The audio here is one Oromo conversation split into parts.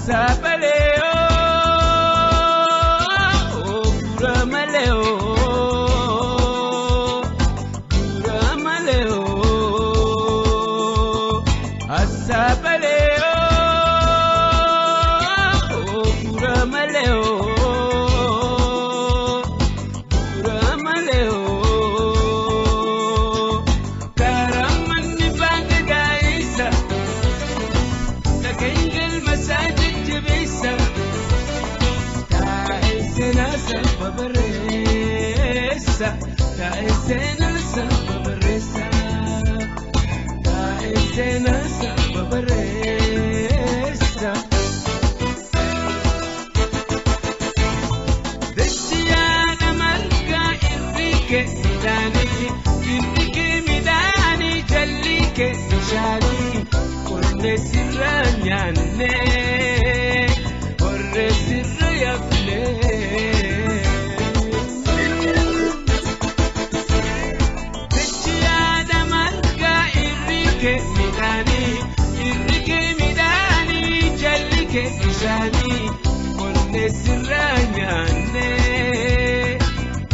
Asaabalee oo gura malee oo gura malee oo asaabalee oo gura malee oo gura malee oo karamanni baangagaayisa. Dhageenyal masaajid jabeessa taa'ee seenaa saba barreessa taa'ee seenaa saba barreessa taa'ee seenaa saba barreessa. Dachiyaadha margaa irriike midhaanii irriike midhaanii jalliike bishaanii qonnee sirra nyaannee horree sirra yafnee. Dachiyaadha margaa irriike midhaanii irriike midhaanii jalliike bishaanii qonnee sirra nyaannee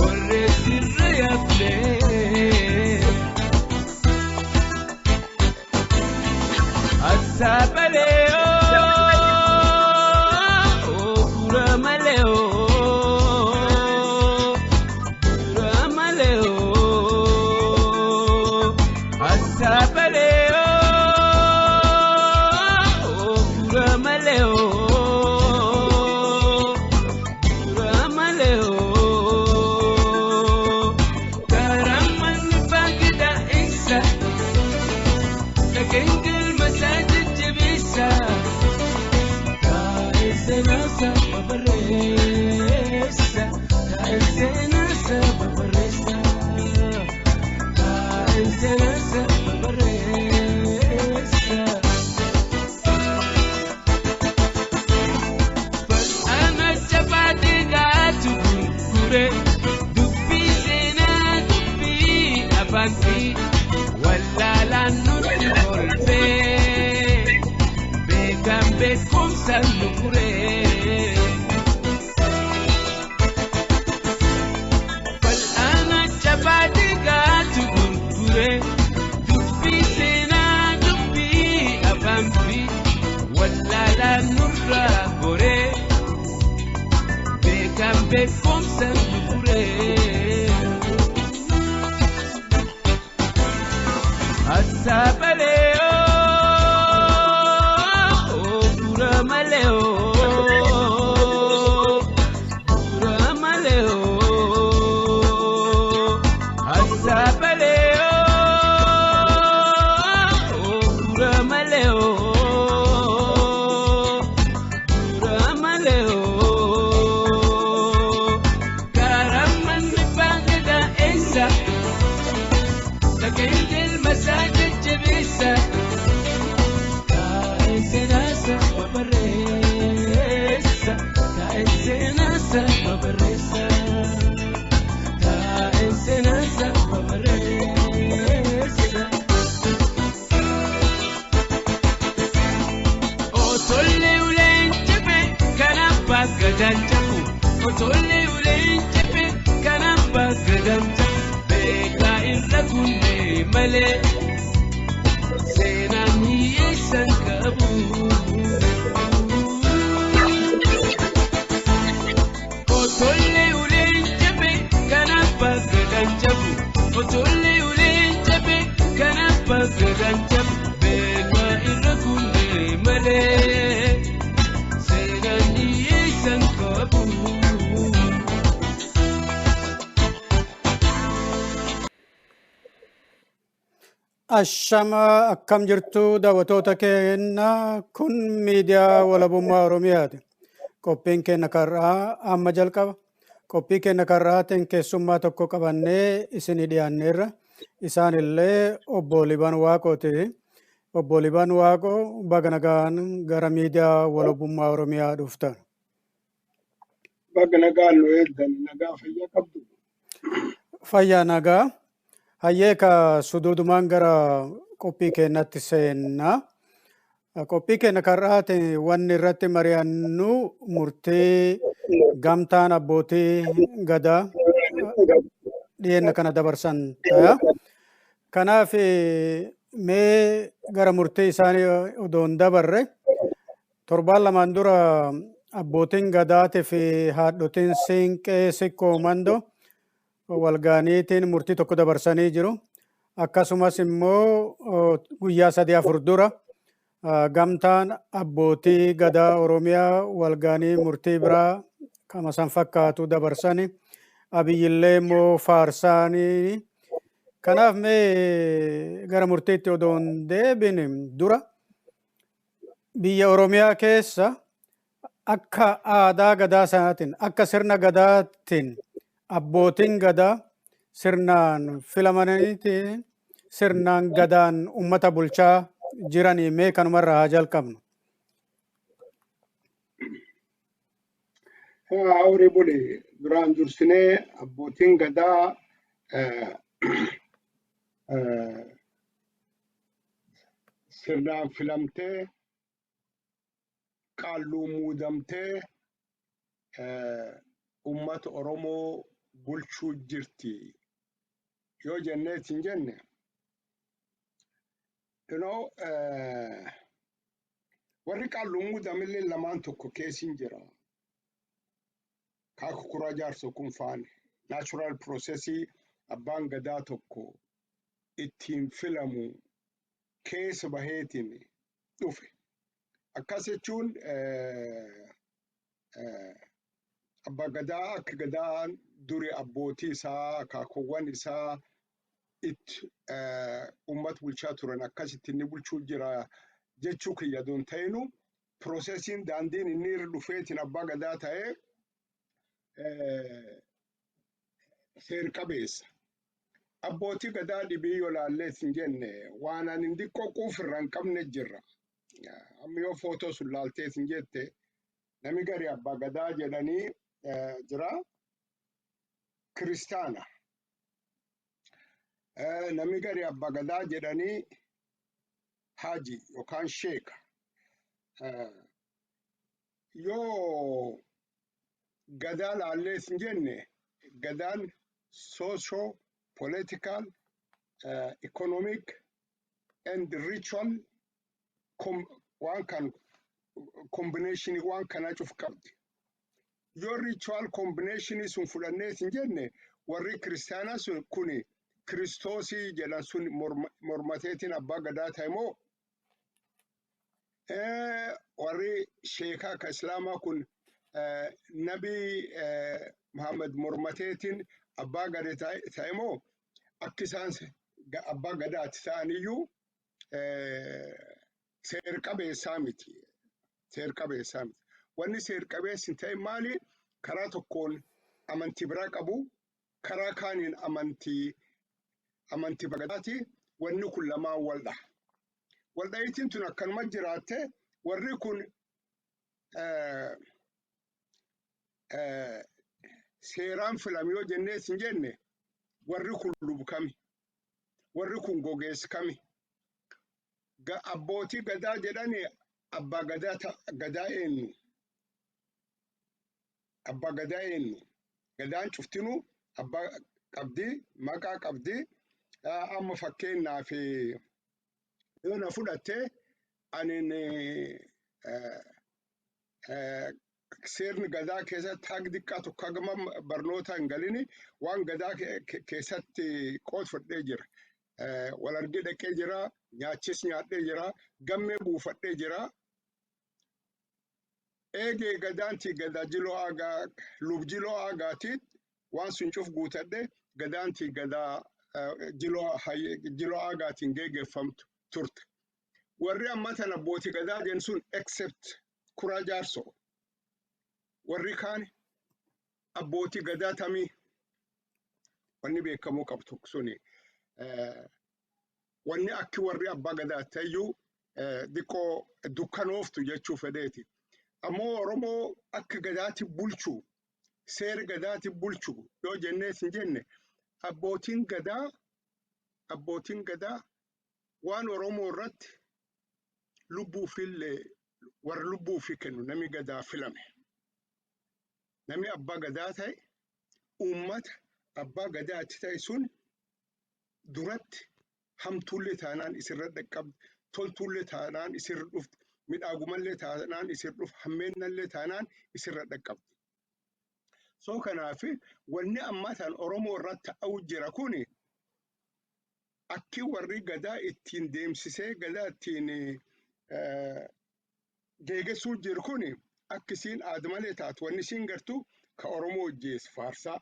horree sirra yafnee. Asaabalee oo gura malee oo gura malee oo asaabalee oo gura malee oo gura malee oo karaman baagida isa. Dhageenyal masaajid jabeessa taa'ee seenaa saba barreessa taa'ee seenaa saba barreessa taa'ee seenaa saba barreessa. Fal'aana jabaatee gaatu gurgure dubbii seenaa dubbii afaanti wallaalaan nutti kolfee beekan beekumsa nu furee. Fal'aana jabaatee gaatu gurgure dubbii seenaa dubbii afaanti wallaalaan nurraa goree beekan beekumsa nu furee. Asaabalee oo gura malee oo gura malee oo asaabalee oo gura malee oo gura malee oo karamanni baangada eessa. Dhageenyal masaajid jabeessa taa'ee seenaa saba barreessa taa'ee seenaa saba barreessa taa'ee seenaa saba barreessa. Otollee uleen jabe kan abbaa gadaan jabu otollee uleen jabe kan abbaa gadaan jabu beekaa irra kunnee malee seenaan hiyyeessan qabu. Otollee uleen jabe kan abbaa gadaan jabu otollee uleen jabe kan abbaa gadaan jabu beekaa irra kunnee malee seenaan hiyyeessan qabu. Ashama akkam jirtu daawwattoota keenya kun miidiyaa walabummaa Oromiyaati. Qophiin keenya karraa amma jalqaba. Qophii keenya karraatiin keessummaa tokko qabannee isinii dhiyaanneerra. Isaan illee obbo Liban Waaqooti. Obbo Liban Waaqoo baga nagaan gara miidiyaa walabummaa Oromiyaa dhuftan. Baga nagaan nu eegdan nagaa fayyaa qabdu. Fayyaa nagaa. Hayyee ka suduudumaan gara qophii keenyatti seenna. Qophii keenya karraati wanni irratti mari'annu murtii gamtaan abbootii gadaa dhiyeenya kana dabarsan ta'a. Kanaaf mee gara murtii isaanii odoo hin dabarre, torbaan lamaan dura abbootiin gadaatii fi haadhotiin siinqee Sikkoo Mandoo walgaaniitiin murtii tokko dabarsanii jiru. Akkasumas immoo guyyaa 3 4 dura gamtaan abbootii gadaa Oromiyaa walgaanii murtii biraa kama san fakkaatu dabarsani. Abiyyillee immoo faarsaanii. Kanaaf mee gara murtiitti odoo hin deebin dura, biyya Oromiyaa keessa akka aadaa gadaa sanaatiin, akka sirna gadaatiin, abbootiin gadaa sirnaan filamaniitiin sirnaan gadaan ummata bulchaa jiranii? Mee kanumarraa haa jalqabnu. Horii buli. Duraan dursinee abbootiin gadaa sirnaan filamtee, qaalluu muudamtee ummata Oromoo bulchuu jirti yoo jenneet hin jenne, warri qaalluu muudamillee lamaan tokko keessin jira. Kaaka Kuraa Jaarsoo kun faane natural processii abbaan gadaa tokko ittiin filamu keessa baheetiin dhufe. Akkas jechuun abbaa gadaa akka gadaan duri abbootii isaa, akaakuuwwan isaa itti uummata bulchaa turan akkasitti inni bulchuu jira jechuu kiyya doon ta'inu, processiin daandiin inni irra dhufeetiin abbaa gadaa ta'ee seer qabeessa. Abbootii gadaa dhibii yoo laallees hin jenne, waan ani xiqqoo quufirra hin qabne jirra. Amma yoo footoo sun laaltees hin jette, nami gari abbaa gadaa jedhanii jira. Kiristaana. Nami gari abbaa gadaa jedhanii haji yookaan sheeka. Yoo gadaa laallees hin jenne, gadaan socio political, economic and ritual waan kan combination waan kanaa cuf qabdi. Yoo ritual combination sun fudhannees hin jenne, warri kiristaanaa sun kuni Kiristoosii jedhan sun mormateetiin abbaa gadaa ta'e moo, warri sheekaa ka islaamaa kun nabii Muhammad mormateetiin abbaa gadaa ta'e moo, akki isaan abbaa gadaati ta'aniyyuu seer qabeessaa miti. Seer qabeessaa miti. Wanni seer qabeessi hin ta'in maali? Karaa tokkoon amantii biraa qabu, karaa kaaniin amantii bagadaati. Wanni kun lamaan wal dhaha. Wal dhahiitiin tun akkanuma jiraatte, warri kun seeraan filame yoo jennees hin jenne, warri kun lubkami, warri kun gogeessi kami? Abbootii gadaa jedhani, abbaa gadaa gadaa eenyu? Abbaa gadaa eenyu? Gadaan cuftinuu abbaa qabdi, maqaa qabdi. Amma fakkeenyaaf yoo na fudhatte, anin seerni gadaa keessatti haga xiqqaa tokko, hagama barnoota hin galini, waan gadaa keessatti qood fudhee jira. Wal argee dhaqee jira, nyaachis nyaadhee jira, gammee buufadhee jira. Eegee gadaanti gadaa jiloo aagaa, lub jiloo aagaatiin waan sun cuf guutadhe, gadaanti gadaa jiloo aagaatiin geggeeffamtu turte. Warri amma tana abbootii gadaa jennu sun, except Kuraa Jaarsoo, warri kaan abbootii gadaa tamii? Wanni beekamuu qabtu suni, wanni akki warri abbaa gadaa ta'eyyuu xiqqoo dukkanooftu jechuu fedheeti. Ammoo Oromoo akka gadaatti bulchuu, seera gadaatti bulchuu yoo jennees hin jenne, abbootiin gadaa waan Oromoo irratti Lubbuu ofiillee warra lubbuu ofii kennu nami gadaa filame. Nami abbaa gadaa ta'e uummata abbaa gadaa itti ta'e sun duratti hamtuullee taanaan isirra dhaqqabdi, toltuullee taanaan isirra dhufti, midhaagumallee taanaan isirra dhufti, hammeennallee taanaan isirra dhaqqabdi. So kanaaf wanni ammaa tan Oromoo irratti ta'uu jira kuni akki warri gadaa ittiin deemsisee gadaa ittiin geegessuu jiru kuni akka isiin aadmalee taatu wanni isiin gartu ka Oromoo hojjeessu faarsaa,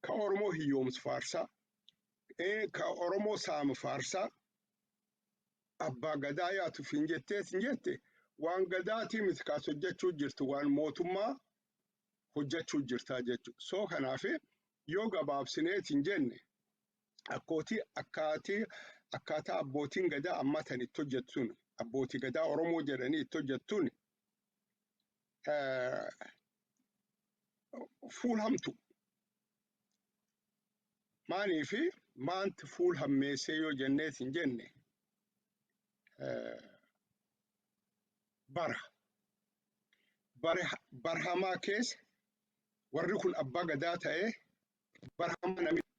ka Oromoo hiyyoomsu faarsaa, ka Oromoo saamu faarsaa, abbaa gadaa yaatu fin jetteet hin jette waan gadaatii miti kaas hojjechuu jirtu waan mootummaa hojjechuu jirtaa jechuudha. So kanaaf yoo gabaabsineet hin jenne akkootii akkaatii akkaataa abbootiin gadaa ammaa tan itti hojjettuun abbootii gadaa Oromoo jedhanii itti hojjettuun fuul hamtu. Maaniifi maanti fuul hammeessee yoo jenneet hin jenne bara barhamaa keessa warri kun abbaa gadaa ta'ee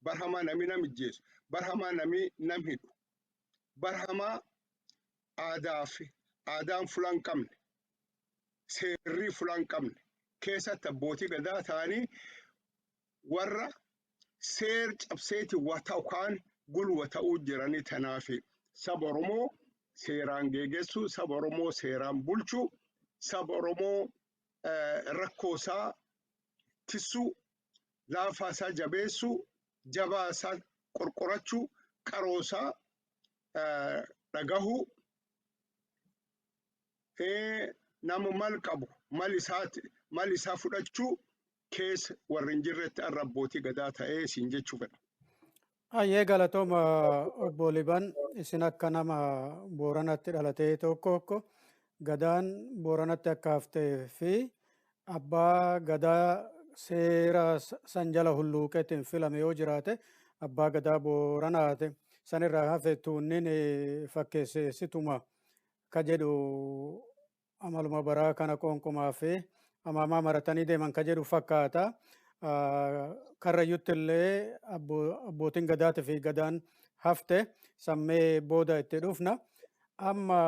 barhamaa nami nam ijjeessu, barhamaa nami nam hidhu, barhamaa aadaa fi aadaan fula hin qabne, seerrii fula hin qabne keessatti abbootii gadaa ta'anii warra seer cabseeti wa ta'u kaan gulwa ta'uu jiranii. Tanaaf saba Oromoo seeraan geegessuu, saba Oromoo seeraan bulchuu, saba Oromoo rakkoo isaa tissuu, laafaa isaa jabeessuu, jabaa isaa qorqorachuu, qaroo isaa dhagahuu, nama mal qabu mal isaa fudhachuu keessa warri hin jirretti har'a abbootii gadaa ta'ee isiin jechuu fedha. Ayyee, galatooma obbo Liban. Isin akka nama Booranatti dhalatee tokko gadaan Booranatti akka haftee fi abbaa gadaa seera san jala hulluuqeetiin filame yoo jiraate abbaa gadaa Booranaate, sanirraa hafe tuunnin fakkeessituma ka jedhu amaluma baraa kana qoonqumaa fi amaamaa maratanii deeman ka jedhu fakkaata. Karrayyutti illee abbootiin gadaatii fi gadaan hafte sammee booda itti dhufna. Amma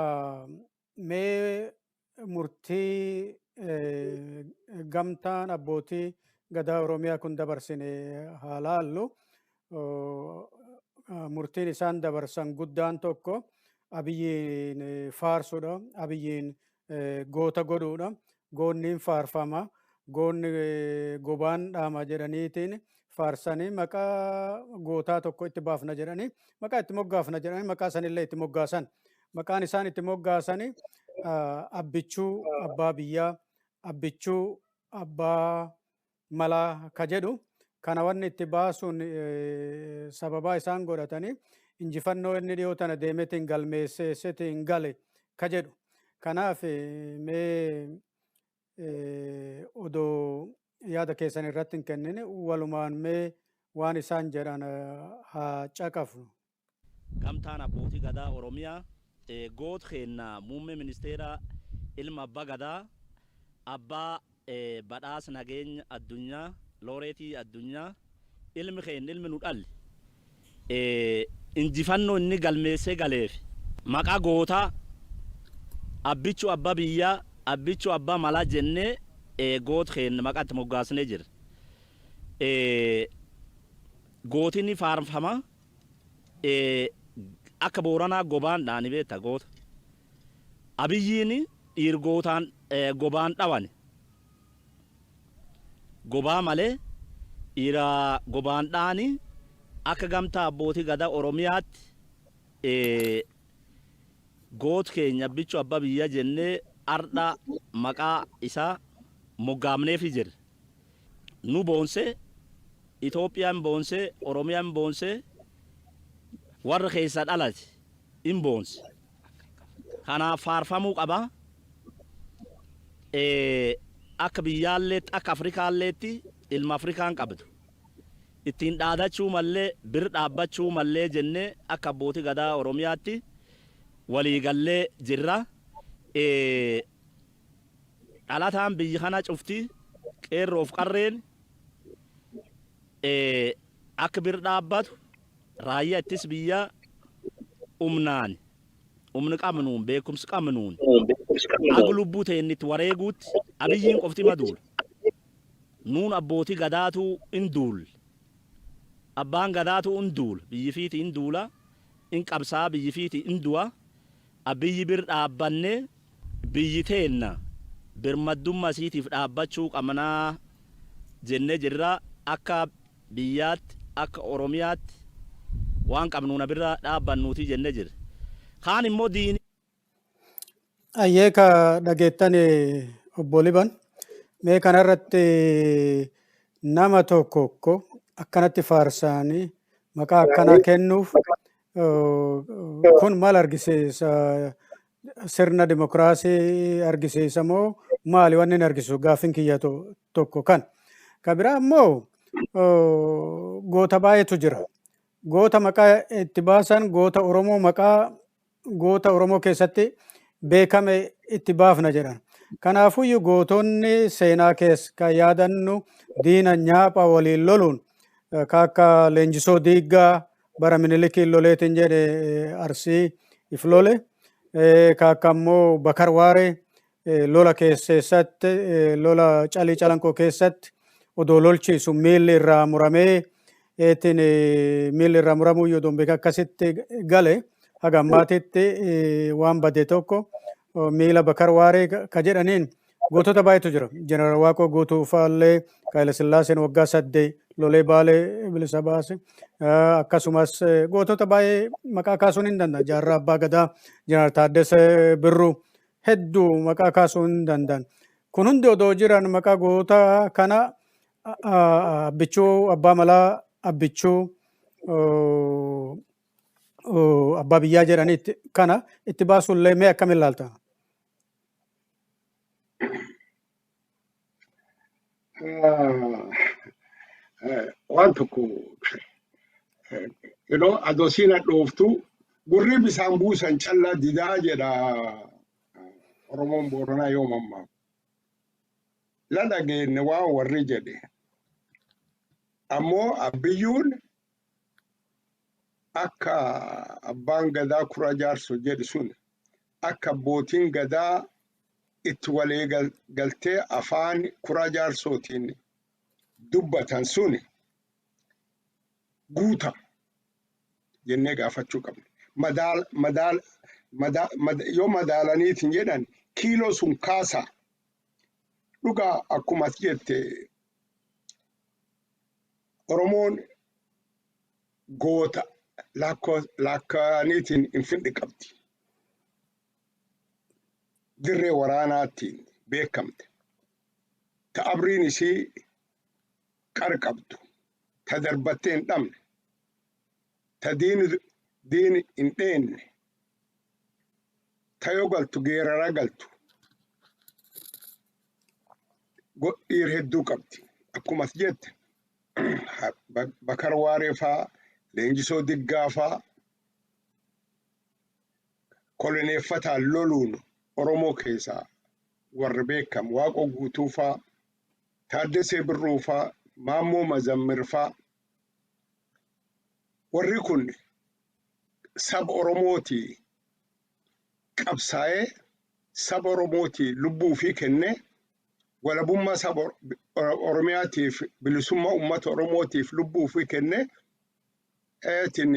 mee murtii gamtaan abbootii gadaa Oromiyaa kun dabarsine haa laallu. Murtiin isaan dabarsan guddaan tokko Abiyyiin faarsuudha. Abiyyiin goota godhuudha. Goonni faarfama. Goonni gobaan dhaama jedhaniitiin faarsanii maqaa gootaa tokko itti baafna jedhanii, maqaa itti moggaafna jedhanii, maqaa sanillee itti moggaasan. Maqaan isaan itti moggaasanii Abbichuu abbaa biyyaa, Abbichuu abbaa malaa ka jedhu kana. Wanni itti baasuun sababaa isaan godhatanii injifannoo inni dhiyoo tana deemeetiin galmeesseetiin gale ka jedhu. Kanaaf mee odoo yaada keessan irratti hin kennin walumaan mee waan isaan jedhan haa caqafnu. Gamtaan abbootii gadaa Oromiyaa goota keenya muummee ministeera, ilma abbaa gadaa, abbaa badhaasa nageenya addunyaa, looreetii addunyaa, ilmi keenya, ilmi nu dhalle, injifannoo inni galmeessee galeef maqaa gootaa Abbichuu abbaa biyyaa, Abbichuu abbaa malaa jennee goota keenya maqaa itti moggaasnee jirra. Gootinni faarfama akka Booranaa gobaan dhaani beekta goota. Abiyyiin dhiir gootaan gobaan dhawan. Gobaa malee dhiira gobaan dhaani. Akka gamtaa abbootii gadaa Oromiyaatti goota keenya Abbichuu abbaa biyyaa jennee ardha maqaa isaa moggaafneefi jirra. Nu boonsee, Itoophiyaan boonsee, Oromiyaan boonsee, warra keessa dhalate in boonse. Kanaaf faarfamuu qaba. Akka biyyaalleetti, akka Afrikaalleetti ilma Afrikaan qabdu. Ittiin dhaadachuu mallee, bir dhaabbachuu mallee jennee akka abbootii gadaa Oromiyaatti waliigallee jirra. Dhalataan biyya kana cufti, qeerroof qarreen, akka bir dhaabbatu, raayyaa ittis biyyaa humnaan, humni qabnuun, beekumsi qabnuun, aga lubbuu teennitti wareeguutti. Abiyyiin qofti ma duula? Nuun abbootii gadaatu in duul, abbaan gadaatu in duula, biyyi fiiti in duula, in qabsaa, biyyi fiiti in du'a. Abiyyi bir dhaabbanne biyyi teenna birmaddummaa isiitiif dhaabbachuu qabnaa jennee jirra. Akka biyyaatti, akka Oromiyaatti waan qabnuuna bira dhaabbannuuti jennee jirra. Kaan immoo diini Ayyee, ka dhageettan obbo Liban, mee kanarratti nama tokko akkanatti faarsaanii maqaa akkanaa kennuuf kun maal argisiisa? Sirna dimokiraasii argisiisa moo maali wanni inni argisiisu? Gaaffiin kiyya tokko kan. Ka biraa immoo goota baay'eetu jira. Goota maqaa itti baasan, goota Oromoo, maqaa goota Oromoo keessatti beekame itti baafna jedhan. Kanaafuyyuu gootonni seenaa keessa kan yaadannu diina nyaapha waliin loluun ka akka Leenjisoo Diiggaa bara Minilikiin loleetiin jedhe Arsii if lole. Ka akka immoo Bakar Waaree lola keessatti, lola Calii Calanqoo keessatti odoo lolchiisu miilli irraa muramee eetiin, miilli irraa muramuu yoo beeka akkasitti gale, haga ammaatitti waan bade tokko miila Bakar Waaree ka jedhaniin gootota baay'eetu jira. Jeneraal Waaqoo Guutuu fa'aallee Haayila Sillaaseen waggaa 8 lolee Baalee bilisa baase. Akkasumas gootota baay'ee maqaa kaasuun hin danda'an. Jaarraa Abbaa Gadaa, Jeneraal Taaddasee Birruu hedduu maqaa kaasuu hin danda'an. Kun hundi odoo jiran maqaa goota kana Abbichuu Abbaa Malaa, Abbichuu Abbaa Biyyaa jedhanii kana itti baasuullee mee akkamiin ilaalta? Waan tokko yeroo adosiin hadhooftu gurri bisaan buusan callaa didaa jedha Oromoon Booranaa yoo mammaaku. La dhageenne waan warri jedhe. Ammoo Abbiyyuun akka abbaan gadaa Kura Jaarso jedhu sun, akka abbootiin gadaa itti walii galtee afaan Kuraa Jaarsootiin dubbatan sun guuta jennee gaafachuu qabna. Madaal madaal madaa yoo madaalaniitiin jedhan kiiloo sun kaasaa. Dhugaa akkuma ati jette, Oromoon goota laakkaaniitiin hin fidhi qabdi. Dirree waraanaattiin beekamte. Ta abriin isii qar qabdu. Ta darbattee hin dhabne. Ta diini hin dheenne. Ta yoo galtu geerara galtu. Dhiir hedduu qabdi. Akkuma ati jette Bakar Waaree faa, Leenjisoo Diggaa faa koloneeffataan loluun Oromoo keessaa warri beekamu, Waaqoo Guutuu faa, Taaddesee Birruu faa, Maammoo Mazammir faa, warri kun saba Oromootii qabsaa'ee, saba Oromootii lubbuu ofii kennee, walabummaa saba Oromiyaatiif, bilisummaa uummata Oromootiif lubbuu ofii kennee eetiin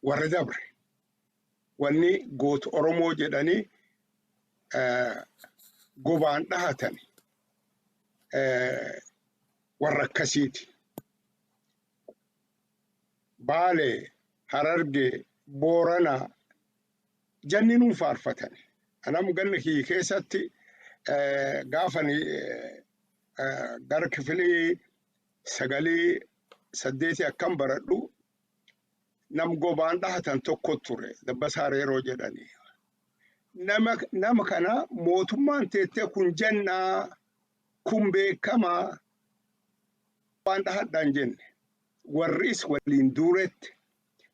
warra dabre. Wanni goota Oromoo jedhanii gobaan dhahatan warra akkasiiti. Baalee, Harargee, Booranaa janni nuun faarfatan. Anam ganna kiyya keessatti gaafani gara kifilii 9, 8 akkam baradhu, nam gobaan dhahatan tokko ture, Dabbasaa Reeroo jedhanii. Nama kana mootummaan teettee kun jannaa, kun beekamaa waan dhahadhaan jenne, warri is waliin duuretti,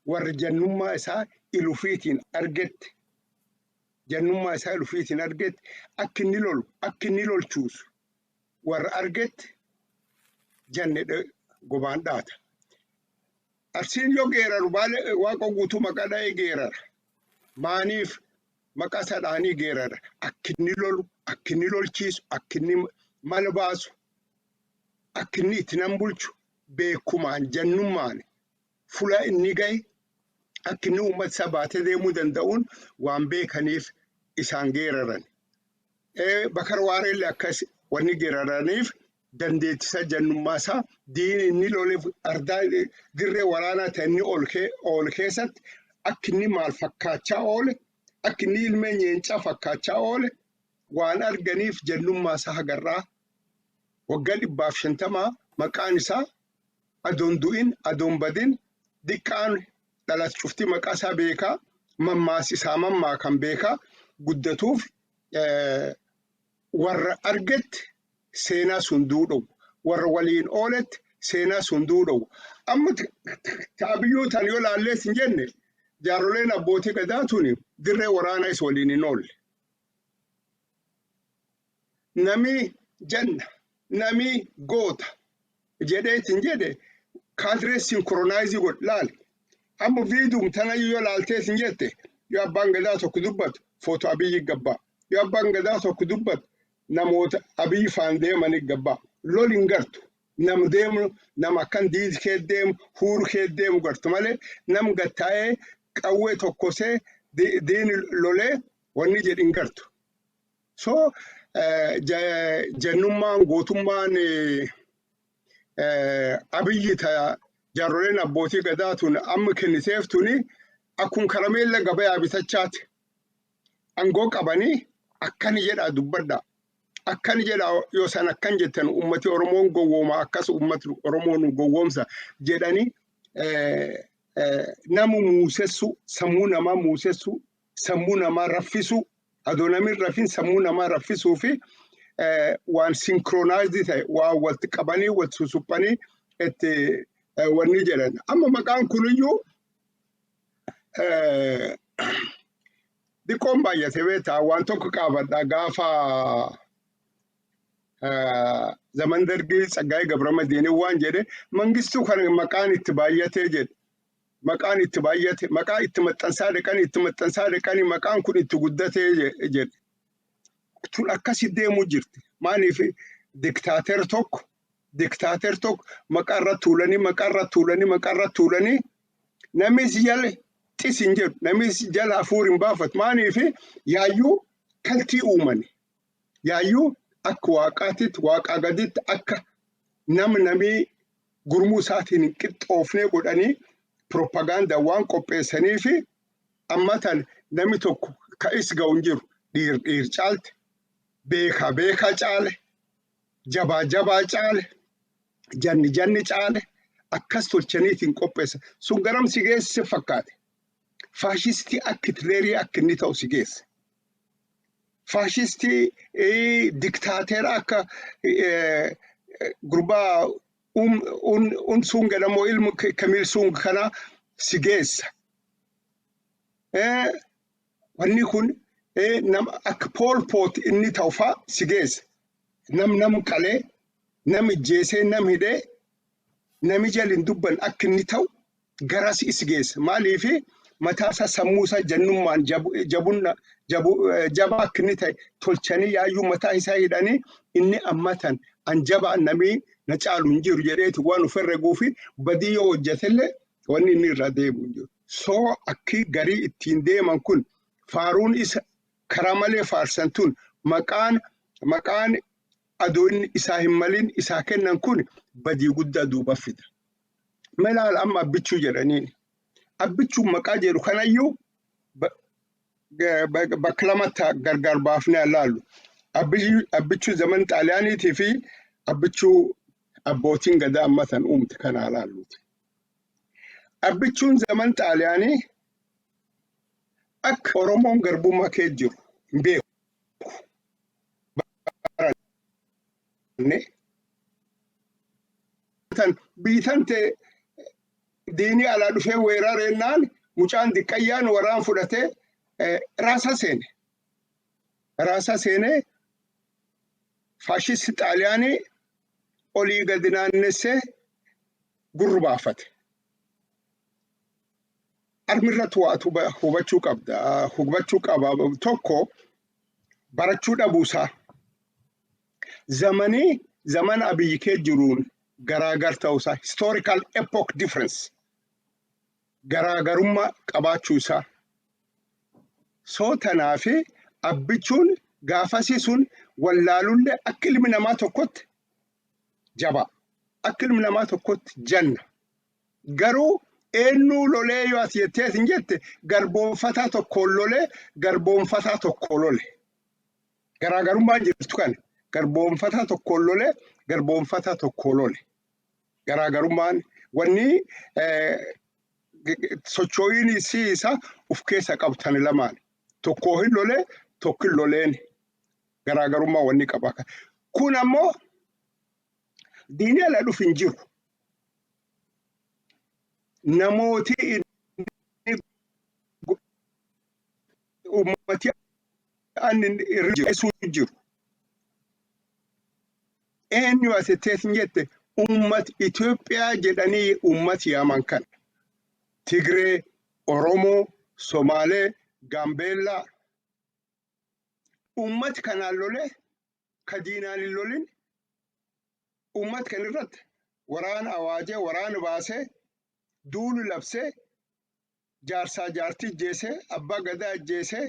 warri jannummaa isaa ilufiitiin argetti. Jannummaa isaa dhufiitiin argetti, akka inni lolu, akka inni lolchuusu warra argetti janne gobaan dhaata. Arsiin yoo geeraru baale Waaqa Guutuu maqaa dha'ee geerara. Maaniif maqaa isaa dha'anii geerara? Akka inni lolu, akka inni lolchiisu, akka inni mala baasu, akka inni itti nan bulchu beekumaan jannummaan fula inni gahe, akka inni uummata isaa baatee deemuu danda'uun waan beekaniif isaan geeraran. Bakar Waareellee akkas wanni geeraraniif dandeettisa jannummaa isaa, diin inni loleef, ardaa dirree waraanaa ta'e inni oole keessatti akka inni maal fakkaachaa oole, akka inni ilmee nyeencaa fakkaachaa oole waan arganiif, jannummaa isaa hagarraa waggaa 150 maqaan isaa adoon du'in, adoon badin, diqqaan dhalat cufti maqaa isaa beekaa, mammaas isaa mammaa kan beekaa guddatuuf, warra argetti seenaa sun duudhawu, warra waliin ooletti seenaa sun duudhawu. Amma taabiyyuu tan yoo laallees hin jenne, jaaroleen abbootii gadaa tuni dirree waraanaa is waliin hin oolle. Nami janna, nami goota jedheetin jedhe kaadiree synchronize godh laal. Amma viidiyum tanayyuu yoo laaltees hin jette, yoo abbaan gadaa tokko dubbatu footoo Abiyyi gabbaa. Yoo abbaan gadaa tokko dubbatu namoota Abiyyi faan deemanii gabbaa. Lol hin gartu. Nam deemu, nama akkan diidi kee deemu, huuru kee deemu gartu malee, nam gattaa'ee qawwee tokkosee diini lolee wanni jedhi hin gartu. So jannummaan, gootummaan Abiyyi ta jaarroleen abbootii gadaa tun amma kenniteef tuni akkuma karameella gabayaa bitachaati. Angoo qabanii akkani jedhaa dubbadhaa. Akkani jedhaa, yoo san akkan jettan ummati Oromoon gowwooma, akkas ummati Oromoo nu gowwoomsa jedhanii nama muusessu, sammuu namaa muusessu, sammuu namaa raffisu, adoo namni rafin sammuu namaa raffisuu fi waan synchronized ta'e, waan walitti qabanii walitti susuphanii itti wanni jedhan. Amma maqaan kuniyyuu diqqoon baay'ate beektaa. Waan tokko qaabadha, gaafa zaman Dargii Tsaggaayee Gabramadiinii waan jedhe, Mangistuu kan maqaan itti baay'atee jedhe. Maqaan itti baay'ate, maqaa itti maxxansaa dhaqanii, itti maxxansaa dhaqanii, maqaan kun itti guddatee jedhe. Tun akkasi deemuu jirti. Maaliif diktaater tokko maqaa irra tuulanii, maqaa irra tuulanii, maqaa irra tuulanii, namni si jala xis hin jedhu, namni si jala hafuur hin baafatu? Maaliif yaayyuu kaltii uumani? Yaayyuu akka waaqaatitti, waaqaa gaditti akka nama namii gurmuu isaatiin hin qixxoofnee godhanii propagaandaa waan qopheessanii fi amma tan namni tokko ka is ga'u hin jiru. Dhiir dhiir caalte, beekaa beekaa caale, jabaa jabaa caale, janni janni caale, akkas tolchaniitiin qopheessa. Sun garam si geesse fakkaate? Faashistii akka Hitlerii akka inni ta'u si geesse. Faashistii diktaateera akka gurbaa un Suung jedhamu, ilmu Kamiil Suung kana si geessa. Wanni kun nama akka Pool Poot inni ta'u fa'a si geessa. Nam nam qalee, nam ijjeesee, nam hidhee, nami jalin dubban akka inni ta'u garas is geessa. Maaliif? Mataa isaa, sammuu isaa jannummaan jabunna jabaa akka inni ta'e tolchanii, yaayyuu mataa isaa hidhanii, inni ammatan an jabaa, namii na caalu hin jiru jedheeti waan of herreguu fi badii yoo hojjetellee wanni inni irraa deebi'u hin jiru. So akki garii ittiin deeman kun, faaruun isa karaa malee faarsan tun, maqaan adoo inni isaa hin malin isaa kennan kun badii guddaa duuba fida. Melaal amma Abbichuu jedhaniin. Abbichuun maqaa jedhu kanayyuu bakka lamatti gargar baafnee ilaallu. Abbichuu zaman Xaaliyaaniitii fi abbichuu abbootiin gadaa amma tan uumte kana ilaalluuti. Abbichuun zaman Xaaliyaanii akka Oromoon garbummaa kee jiru hin beeku. Baranne tan biyyi tan ta'e diinii alaa dhufee weerarennaan mucaan diqqayyaan waraan fudhatee raasa seene. Raasaa seenee faashisti Xaaliyaanii olii gadi naannessee gurru baafate. Armi irratti waatu hubachuu qabda. Hubachuu qaba. Tokko, barachuu dhabuusaa. Zamanii zamana Abiyyi kee jiruun garaagar ta'uusaa. Historical epoch difference. Garaagarummaa qabaachuu isaa. Soo tanaafi Abbichuun gaafasii sun wallaalullee akka ilmi namaa tokkotti jabaa. Akka ilmi namaa tokkotti janna. Garuu eenyuu lolee yoo ati jettee hin jette, garboonfataa tokkoon lolee, garboonfataa tokko lole. Garaagarummaan jirtu kana, garboonfataa tokkoon lolee, garboonfataa tokko lole. Garaagarummaan wanni sochoo'iin isii isaa uf keessa qabtan lamaan. Tokkoo hin lolee, tokko hin loleen, garaagarummaa wanni qaba. Kun ammoo diinii ala dhufu hin jiru. Namooti inni ummati ani irra jiru. Eenyu asittees hin jette, ummat Itoophiyaa jedhanii ummat yaaman kana. Tigree, Oromoo, Somaalee, Gaambeellaa. Ummati kanaan lolee, ka diinaan hin lolin, ummat kan irratti waraana awaajee, waraana baasee, duulu labsee, jaarsaa jaartii ajjeesee, abbaa gadaa ajjeesee,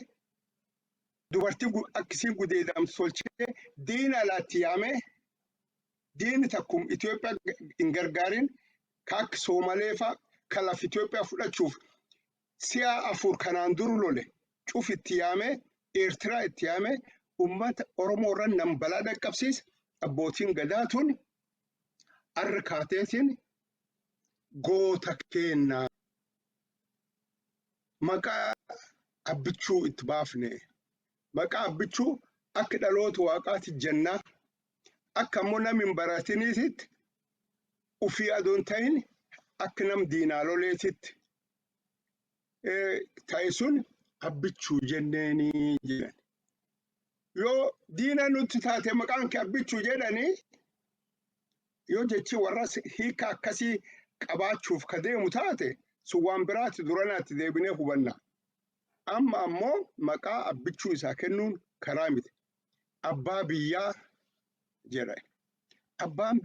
dubartii akkisiin gudeedamtu tolchee, diina alaatti yaamee, diinni takkum Itoophiyaa hin gargaarin, ka akka Soomalee fa'a, ka lafa Itoophiyaa fudhachuuf si'a afur kanaan duru lole cuf itti yaamee, Eertiraa itti yaamee, ummata Oromoo irra nam balaa dhaqqabsiise. Abbootiin gadaa tun arra kaateetiin goota keenna, maqaa Abbichuu itti baafne, maqaa Abbichuu akka dhaloota waaqaati jennaa, akka ammoo nam hin baratiniititti ufii adoon ta'in akka nam diinaa loleetitti ta'e sun Abbichuu jenneenii jedhan. Yoo diina nutti taate maqaan kee Abbichuu jedhanii, yoo jechi warra hiika akkasii qabaachuuf ka deemu taate, sun waan biraati, duranaatti deebinee hubanna. Amma ammoo maqaa Abbichuu isaa kennuun karaa miti. Abbaa biyyaa jedha. Abbaan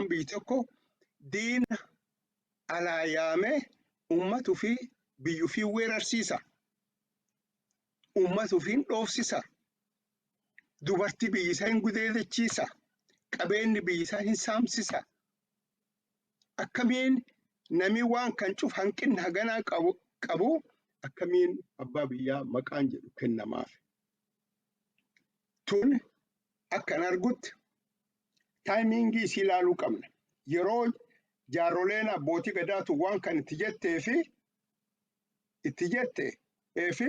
biyyi tokko diina alaa yaamee uummata ofii biyya ofii weerarsiisa. Uummata ofiin dhoofsisa. Dubartii biyyi isaa hin gudeedachiisa. Qabeenyi biyyi isaa hin saamsisa. Akkamiin nami waan kan cuf hanqinni haganaa qabu akkamiin abbaa biyyaa maqaan jedhu kennamaaf? Tun akkan argutti timingii isii ilaaluu qabna. Yeroo jaarroleen abbootii gadaatu waan kan itti jette fi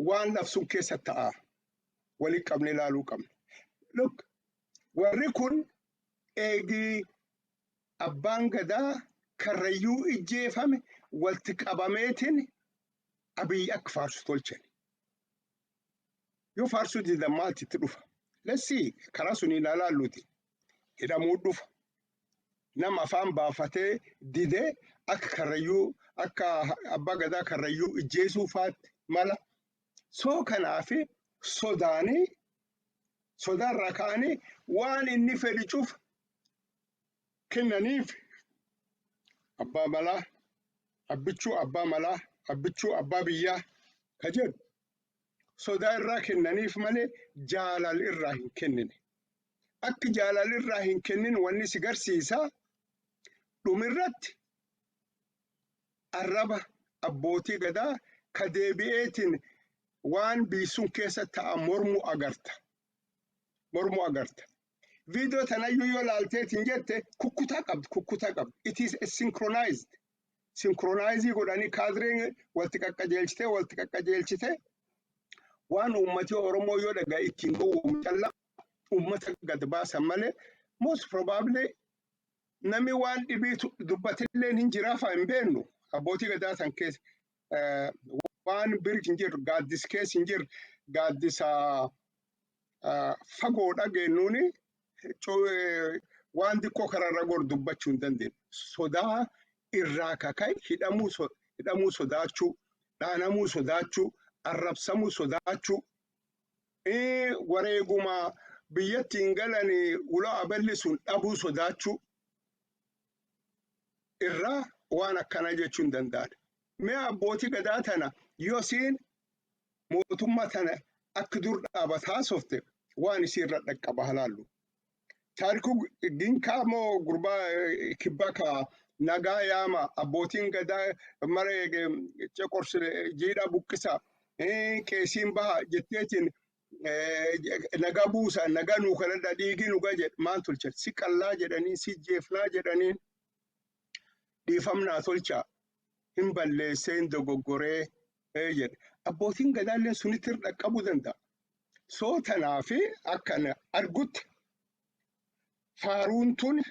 waan labsuun keessa ta'a walitti qabne ilaaluu qabna. Look, warri kun eegii abbaan gadaa Karrayyuu ijjeefame walitti qabameetiin Abiyyi akka faarsu tolchan. Yoo faarsuu didan maalti itti dhufa? Let's see, karaa sun ilaalaalluuti. Hidhamuu dhufa. Nama afaan baafatee didee akka Karrayyuu, akka abbaa gadaa Karrayyuu ijjeesuu faatti mala. Soo kanaafi sodaanii, sodaarraa ka'anii waan inni fedhi cufa kennaniif. Abbaa malaa Abbichuu, abbaa malaa Abbichuu, abbaa biyyaa ka jedhu sodaa irraa kennaniif malee jaalal irraa hin kennine. Akki jaalal irraa hin kennin wanni si garsiisa, dhumirratti arraba abbootii gadaa ka deebi'eetiin waan biisuun keessa ta'a mormuu agarta. Mormuu agarta. Viidiyoo tanayyuu yoo laalteetiin jette kukkutaa qabdi, kukkutaa qabdi. It is synchronized. Synchronized godhanii kaadireen walitti qaqqajeelchitee, walitti qaqqajeelchitee, waan uummati Oromoo yoo dhagaa ittiin gowwoomu callaa uummata gad baasan malee, most probably namni waan dhibii dubbatillee hin jiraafaa hin beennu abbootii gadaa san keessa. Waan biri hin jirru, gaaddis keessa hin jirru, gaaddisa fagoo dhageenyuuni waan xiqqoo karaarra gor dubbachuu hin dandeenye. Sodaa irraa kaka'e hidhamuu sodaachuu, dhaanamuu sodaachuu, arrabsamuu sodaachuu, wareeguma biyyatti hin galan ulaa aballi sun dhabuu sodaachuu irraa waan akkana jechuu hin danda'an. Mee abbootii gadaa tana yoo isiin mootummaa tana akka dur dhaabataa haasofte waan isii irra dhaqqaba halaallu. Taarikuu Ginkaa moo gurbaa kibbaa ka nagaa yaama, abbootiin gadaa mara ceqorsi jiidhaa buqqisa, qeesiin baha jetteetiin nagaa buusa, nagaa nuu kadhadha, dhiigi nuga jedhe, maal tolchan? Si qallaa jedhanii, si jeefnaa jedhaniin, dhiifamnaa tolchaa, hin balleessee, hin dogoggoree jedhe. Abbootiin gadaallee sunitti irra dhaqqabuu danda'a. Soo tanaafi akkan argutti faaruun tun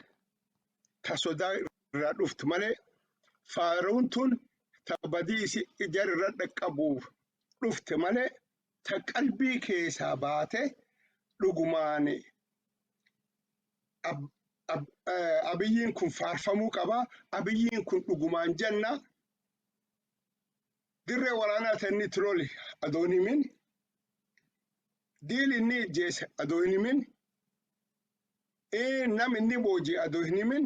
ta sodaa irraa dhuftu malee, faaruun tun ta badii isi jar irra dhaqqabuuf dhufte malee, ta qalbii keessaa baate dhugumaan Abiyyiin kun faarfamuu qaba, Abiyyiin kun dhugumaan jenna, dirree waraanaa ta inni itti lole adoo hin himin, diil inni ijjeese adoo hin himin, nam inni booji'e adoo hin himin,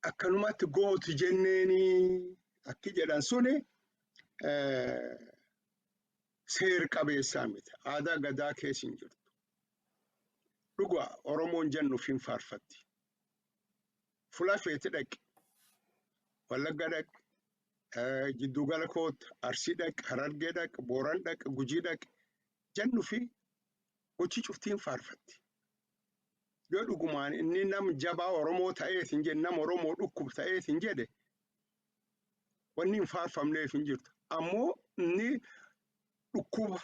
akkanumatti gooti jenneeni akki jedhan suni seer qabeessaa miti. Aadaa gadaa keessa hin jirtu. Dhugaa Oromoon jennuuf hin faarfatti. Fula feete dhaqi. Wallagga dhaqi. Jiddugala koot, Arsii dhaqi, Harargee dhaqi, Booran dhaqi, Gujii dhaqi. Jennu fi gochi cuftiin faarfatti. Yoo dhugumaan inni nam jabaa Oromoo ta'eet hin jedhe, nama Oromoo dhukkub ta'eet hin jedhe, wanni hin faarfamneef hin jirtu. Ammoo inni dhukkuba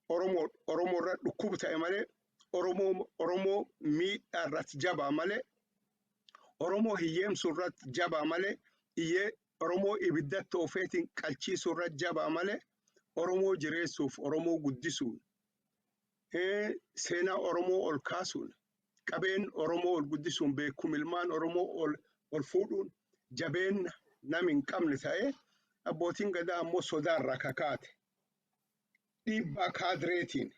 Oromoo Oromoo irra dhukkuba ta'e malee, Oromoo miidhaa irratti jabaa malee, Oromoo hiyyeemsuu irratti jabaa malee, iyyee Oromoo ibiddatti oofeetiin qalchiisuu irratti jabaa malee, Oromoo jireessuuf, Oromoo guddisuun, seenaa Oromoo ol kaasuun, qabeen Oromoo ol guddisuun, beekum ilmaan Oromoo ol fuudhuun jabeen nam hin qabne ta'ee, abbootiin gadaa ammoo sodaarraa kakaate. Dhiibbaa kaadireetiin,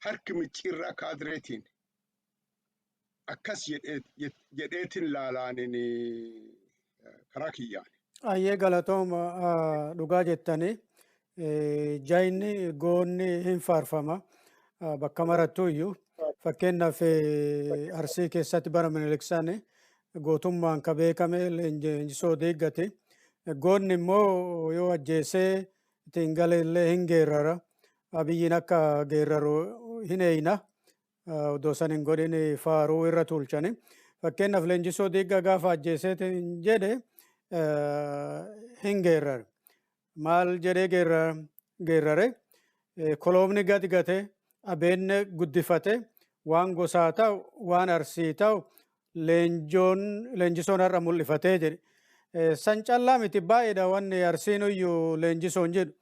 harki micciirraa kaadireetiin akkas jedheetiin laalaaniin karaa kiyyaan. Ayyee, galatooma. Dhugaa jettanii, jayinni goonni hin faarfama bakka marattuu iyyuu. Fakkeenyaaf, Arsii keessatti bara Minilik gootummaan ka beekame Leenjisoo Diiggati. Goonni immoo yoo ajjeesee ittiin gale illee hin geerrara. Abiyyiin akka geerraru hin eeyna. Odoo san hin godhin faaruu irra tuulchani. Fakkeenyaaf, Leenjisoo Diiggaa gaafa ajjeeseetiin jedhe hin geerrare. Maal jedhee geerrare? Koloomni gadi gate, abeenne guddifate, waan gosaa ta'u, waan Arsii ta'u, leenjoon leenjisoon har'a mul'ifatee jedhe. San callaa miti, baay'eedha wanni Arsiin iyyuu leenjisoon jedhu.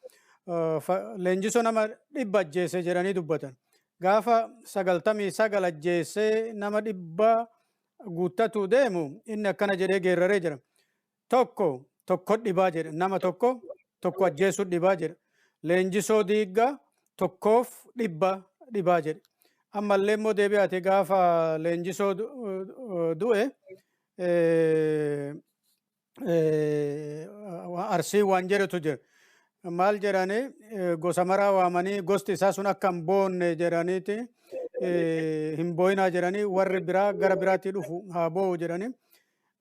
Leenjisoo nama 100 ajjeese jedhanii dubbatan. Gaafa 99 ajjeesee nama 100 guuttatuu deemu inni akkana jedhee geerraree jira. Tokko tokko dhibaa jedhe, nama tokko tokko ajjeesuu dhibaa jedhe. Leenjisoo Diiggaa tokkoof 100 dhibaa jedhe. Ammallee immoo deebi'aate gaafa Leenjisoo du'e Arsii waan jedhutu jira. Maal jedhanii, gosa maraa waamanii, gosti isaa sun akka hin boonne jedhaniiti, hin boo'inaa jedhanii, warri biraa gara biraatti dhufu haa boo'u jedhanii.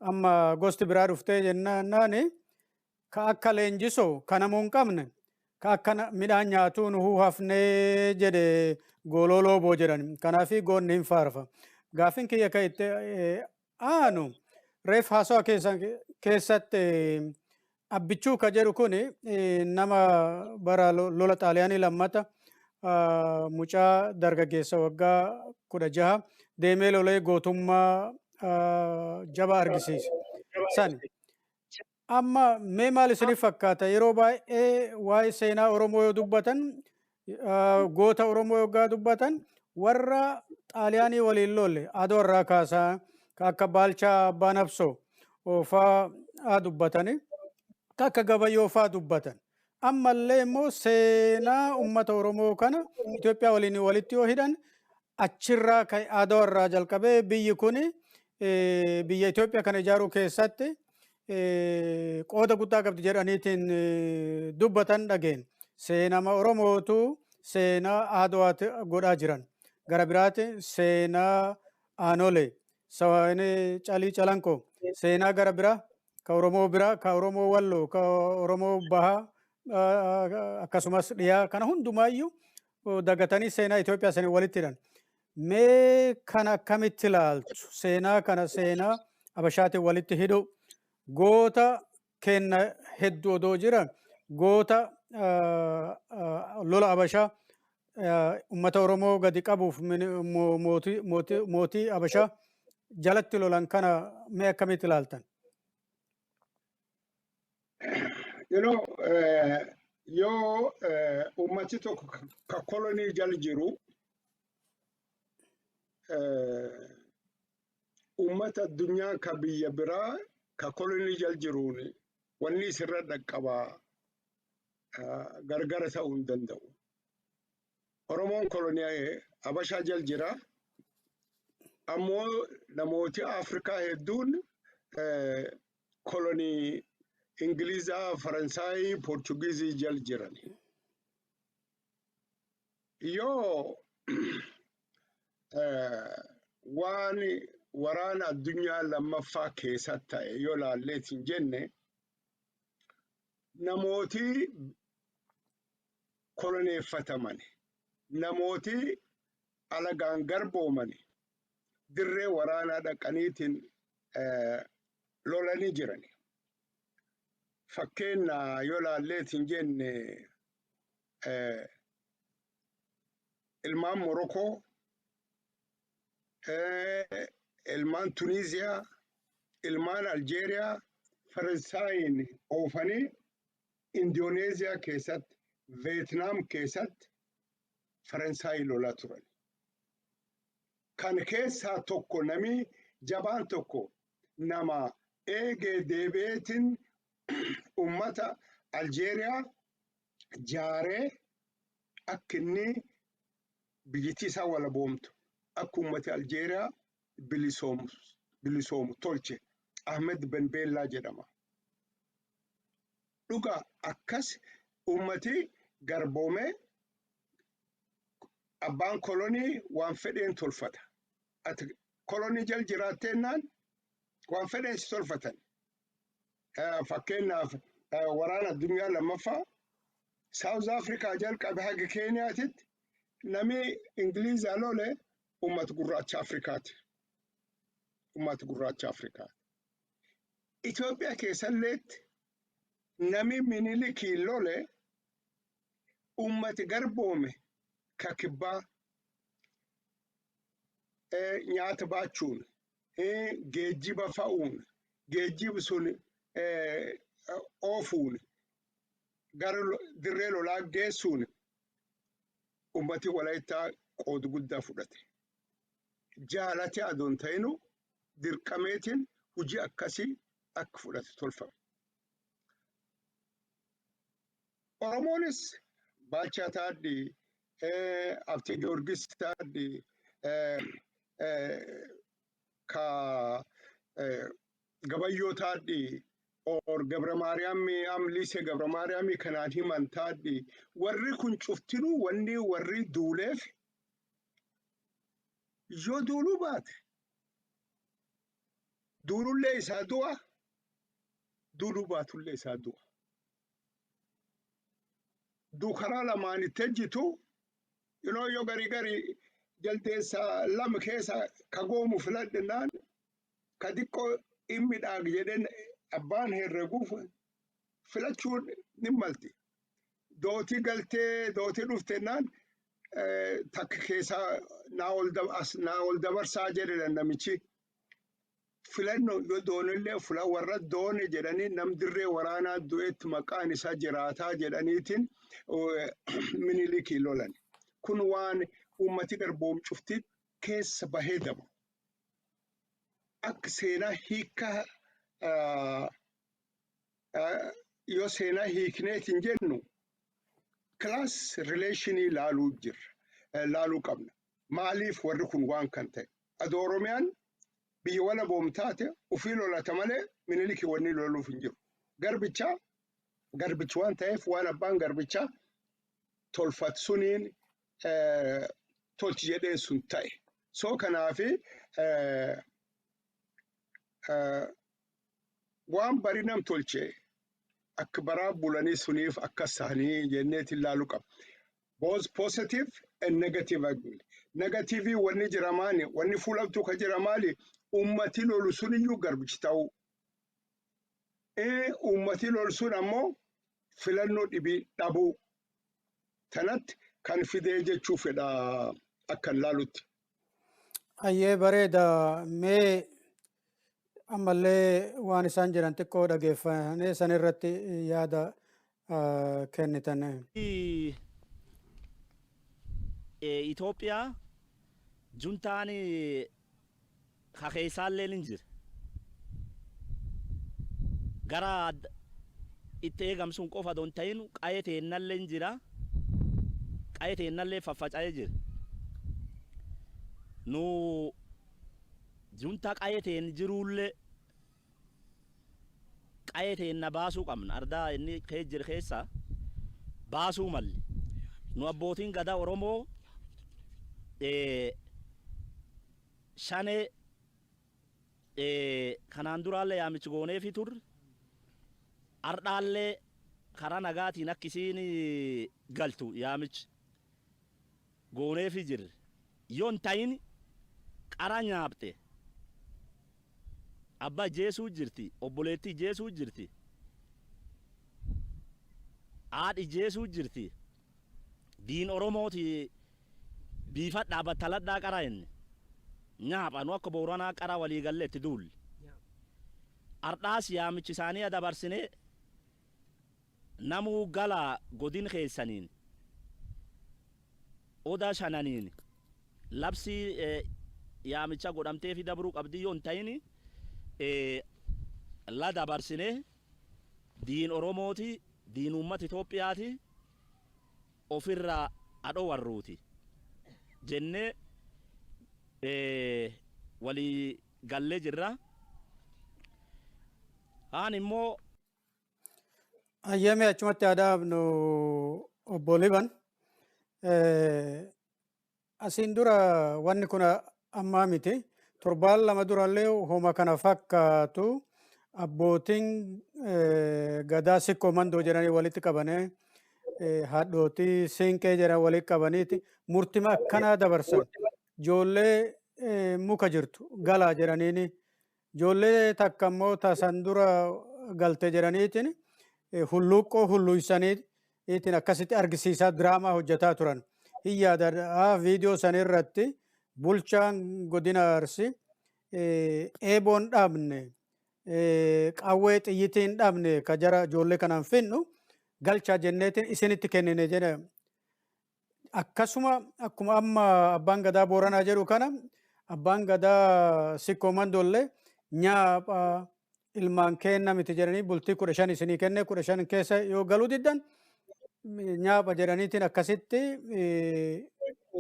Amma gosti biraa dhuftee jennaani, ka akka Leenjisoo ka namuu hin qabne, ka akka midhaan nyaatuu nuhuu hafnee jedhe gooloo looboo jedhan. Kanaafii goonni hin faarfa. Gaafin kiyya ka itti aanu, reef haasawa keessatti Abbichuu ka jedhu kun nama bara lola Xaaliyaanii lammata mucaa dargaggeessa waggaa 16 deemee lolee gootummaa jabaa argisiise. Sani. Amma mee maal isiniif fakkaata? Yeroo baay'ee waa'ee seenaa Oromoo yoo dubbatan, goota Oromoo yoggaa dubbatan, warra Xaaliyaanii waliin lolle Adoo irraa kaasaa akka Baalchaa Abbaa Nabsoo fa'aa dubbatani, akka Gabayyoo fa'aa dubbatan. Ammallee immoo seenaa uummata Oromoo kana Itoophiyaa waliin walitti yoo hidhan, achirraa ka'e Adoo irraa jalqabee biyyi kuni biyya Itoophiyaa kana ijaaruu keessatti qooda guddaa qabdi jedhaniitiin dubbatan dhageen. Seenama Oromootu seenaa Adowaati godhaa jiran. Gara biraati seenaa Aanolee, seenaa Calii Calanqoo, seenaa gara biraa ka Oromoo biraa, ka Oromoo Walloo, ka Oromoo Bahaa, akkasumas dhiyaa kana hundumaayyuu dagatanii seenaa Itoophiyaa sanii walitti hidhan. Mee kana akkamitti ilaaltu? Seenaa kana seenaa Abashaatiin walitti hidhu, goota kenna hedduu odoo jiran, goota lola Abashaa ummata Oromoo gadi qabuuf mootii Abashaa jalatti lolan kana mee akkamitti ilaaltan? Yoo ummati tokko ka kolonii jala jiru ummata addunyaa ka biyya biraa ka kolonii jala jiruun wanni isirra dhaqqabaa gargara ta'uu hin danda'u. Oromoon kolonii Habashaa jala jira. Ammoo namooti Afrikaa hedduun kolonii Ingilizaa, Faransaayii, Poorchugiizii jala jiran. Yoo waan waraana addunyaa lammaffaa keessatti ta'e yoo laalleetiin jenne, namooti koloneeffataman, namooti alagaan garbooman dirree waraanaa dhaqaniitiin lolanii jiran. Fakkeenya yoo laalleetiin jenne, ilmaan Morokoo, ilmaan Tuniiziyaa, ilmaan Aljeeriyaa Faransaayiin oofanii Indooneeziyaa keessatti, Veetnaam keessatti Faransaayii lolaa turan. Kan keessaa tokko, nami jabaan tokko, nama eegee deebi'eetiin ummata Aljeeriyaa jaaree akka inni biyyittii isaa walaboomtu, akka ummati Aljeeriyaa bilisoomu tolche, Ahmed Ben Bellaa jedhama. Dhugaa akkas ummati garboomee abbaan kolonii waan fedheen tolfata. Ati kolonii jal jiraatteennaan waan fedheen si tolfatan. Fakkeenyaaf, waraana addunyaa lammaffaa South Africa jalqabe haga Keeniyaatitti nami Ingilizaa lole uummata gurraacha Afrikaati. Uummata gurraacha Afrikaati. Itoophiyaa keessalleetti nami Minilikii lole uummati garboome ka kibbaa, nyaata baachuun, geejjiba fa'uun, geejjibi sun oofuun gara dirree lolaa geessuun ummati Walaayittaa qooda guddaa fudhate. Jaalate adoon ta'inu dirqameetiin hojii akkasii akka fudhate tolfame. Oromoonis Baalchaa Taaddii, Abtee Giyoorgis Taaddii, ka Gabayyoo Taaddii, or Gabra Maariyaam Amliisee Gabra Maariyaamii kanaan himan Taaddii, warri kun cuftinuu wanni warri duuleef yoo duuluu baate duulullee isaa du'a, duuluu baatullee isaa du'a. Du karaa lamaan itti ejjitu yoo garii garii jaldeessa lama keessa ka goomu filadhinaan ka xiqqoo hin midhaag jedheen abbaan herreguuf filachuun ni malti. Dootii galtee dootii dhuftennaan takka keessaa naa ol dabarsaa jedhe namichi. Filannoo yoo doonillee fula warra doone jedhanii nam dirree waraanaa du'etti maqaan isaa jiraataa jedhaniitiin Minilikii lolan. Kun waan uummati garboom cufti keessa bahee dabu. Akka seenaa hiikaa, yoo seenaa hiikneetiin jennu, class relationii laaluu jirra, laaluu qabna. Maaliif warri kun waan kan ta'e? Adoo Oromiyaan biyya walaboom taate ufii lolata malee Minilikii wanni loluuf hin jiru. Garbichaa garbichi waan ta'eef, waan abbaan garbichaa tolfat suniin tolchi jedheen sun ta'e. So kanaafi waan bari nam tolche akka baraa bulanii suniif akkas ta'anii jenneetiin laaluu qaba. Both positive and negative argument. Negative wanni jira maali? Wanni fuulamtuu ka jira maali? Ummati lolu suniyyuu garbichi ta'uu. Ummati lolu sun ammoo filannoo dhibii dhabuu. Tanatti kan fidee jechuu fedha akkan laalutti. Ayyee, bareeda. Mee ammallee waan isaan jedhan xiqqoo dhageeffannee san irratti yaada kennitan. Itoophiyaa juntaan kakeessaallee ni jira. Gara itti eegamsuun qofa don ta'in, qayee teennallee ni jira. Qayee teennallee faffaca'ee jira. Nu junta qayee teen jiruullee qayee teenna baasuu qabna. Ardaa inni kee jira keessa baasuu malli. Nu abbootiin gadaa Oromoo shanee kanaan duraallee yaamichi gooneefi turre, ardhaallee karaa nagaatiin akkisiin galtu yaamichi gooneefi jirre. Yoo hin ta'in qara nyaapte abbaa jeesuu jirti, obboleettii jeesuu jirti, haadhi jeesuu jirti. Diin Oromooti biifadhaa battaladhaa qara inni nyaapha. Nu akka Booranaa qara walii galle itti duulle. Ardhaas yaamichi isaanii dabarsinee namuu galaa godin keessaniin oda shananiin labsii yaamicha godhamtee fi dabruu qabdii. Yoo hin ta'in la dabarsinee diin Oromooti, diin uummata Itoophiyaati, ofirraa adho warruuti jennee walii gallee jirra. Haan immoo Ayyame, achumatti haa dhaabnu, obbo Liban. Asiin dura wanni kun ammaa miti. Torbaan 2 durallee homa kana fakkaatu abbootiin gadaa Sikkoo Mandoo jedhanii walitti qabanii, haadhotii siinqee jedhan walitti qabaniiti murtima akkanaa dabarsan. Ijoollee muka jirtu galaa jedhaniini, ijoollee takka immoo tasan dura galte jedhaniitiin hulluuqqoo hulluuysaniitiin akkasitti argisiisaa diraamaa hojjetaa turan. Hin yaadadha, viidiyoo san irratti bulchaan godina Arsii eeboon dhabne, qawwee xiyyitiin dhabne, ka jara ijoollee kanaan finnu galchaa jenneetiin isinitti kennine jedhe. Akkasuma akkuma amma abbaan gadaa Booranaa jedhu kana, abbaan gadaa Sikkoo Mandoollee nyaapha ilmaan kenna miti jedhanii bultii 15 isinii kenne, 15 keessa yoo galuu diddan nyaapha jedhaniitiin akkasitti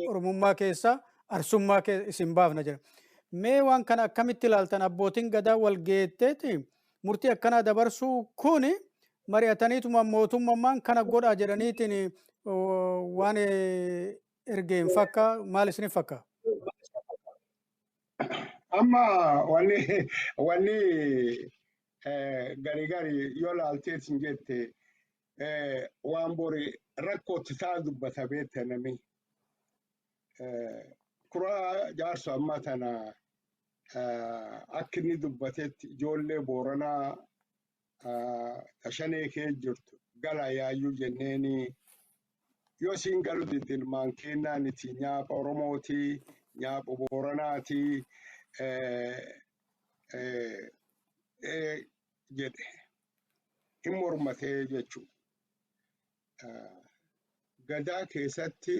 Oromummaa keessa Arsummaa isin baafna jedha. Mee waan kana akkamitti ilaaltan? Abbootiin gadaa wal geetteeti murtii akkanaa dabarsuu kuni mari'ataniituma mootummaan kana godhaa jedhaniitiin waan ergeen fakka, maal isiniif fakka? Amma wanni gari gari yoo laalteetiin jette, waan bori rakkootti ta'a dubbata beekta nami. Kuraa jaarsu amma tana akka inni dubbatetti ijoollee Booranaa tashanee kee jirtu gala yaayyuu jenneeni, yoo isiin galu didde ilmaan keennaaniti, nyaapha Oromooti, nyaapha Booranaati. Jedhe hin mormatee jechuudha. Gadaa keessatti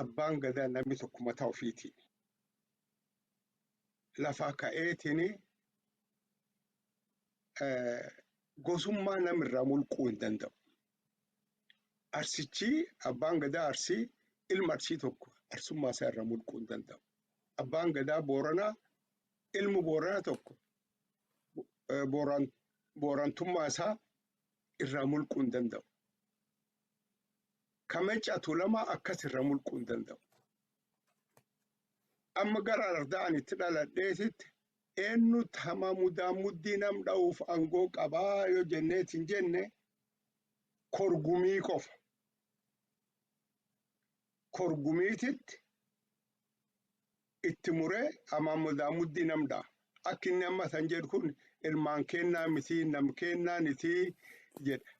abbaan gadaa namni tokko mataa ofiitiin lafaa ka'eetiin gosummaa namirraa mulquu hin danda'u. Arsichi, abbaan gadaa Arsii, ilma Arsii tokko arsummaa isaa irraa mulquu hin danda'u. Abbaan gadaa Booranaa ilmu Booranaa tokko Boorantummaa isaa irraa mulquu hin danda'u. Ka Meccaa Tuulamaa akkas irraa mulquu hin danda'u. Amma gara ardaa ani itti dhaladheetitti eenyutti hamaa mudaa muddii nam dha'uuf aangoo qabaa yoo jenneet hin jenne, korgumii qofa. Korgumiititti itti muree hamaa mudaa muddii nam dha'a. Akki inni amma san jedhu kun ilmaan kennaa miti, nam kennaa miti jedha.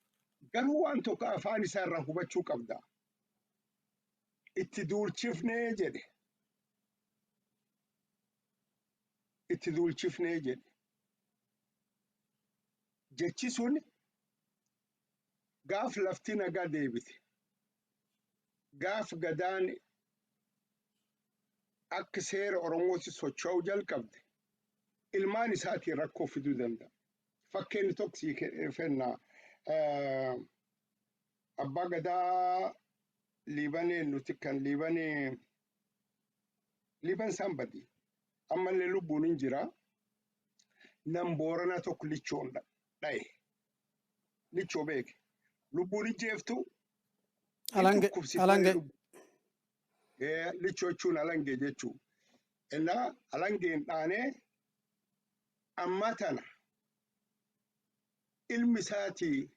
Garuu waan tokko afaan isaa irraa hubachuu qabda. Itti duulchifnee jedhe. Itti duulchifnee jedhe. Jechi sun gaaf lafti nagaa deebite. Gaaf gadaan akka seera Oromootti socho'uu jalqabde, ilmaan isaatiin rakkoo fiduu danda'a. Fakkeenyi tokko sii kennaa. Abbaa gadaa Liibanee nuti kan Liibanee, Liiban Sambadi, ammallee lubbuun hin jira. Nam Booranaa tokko lichoon dhaye. Lichoo beeke. Lubbuun ijjeeftu. Alange. Alange. Lichoo jechuun alangee jechuu. Innaa alangeen dhaanee amma tana ilmi isaatii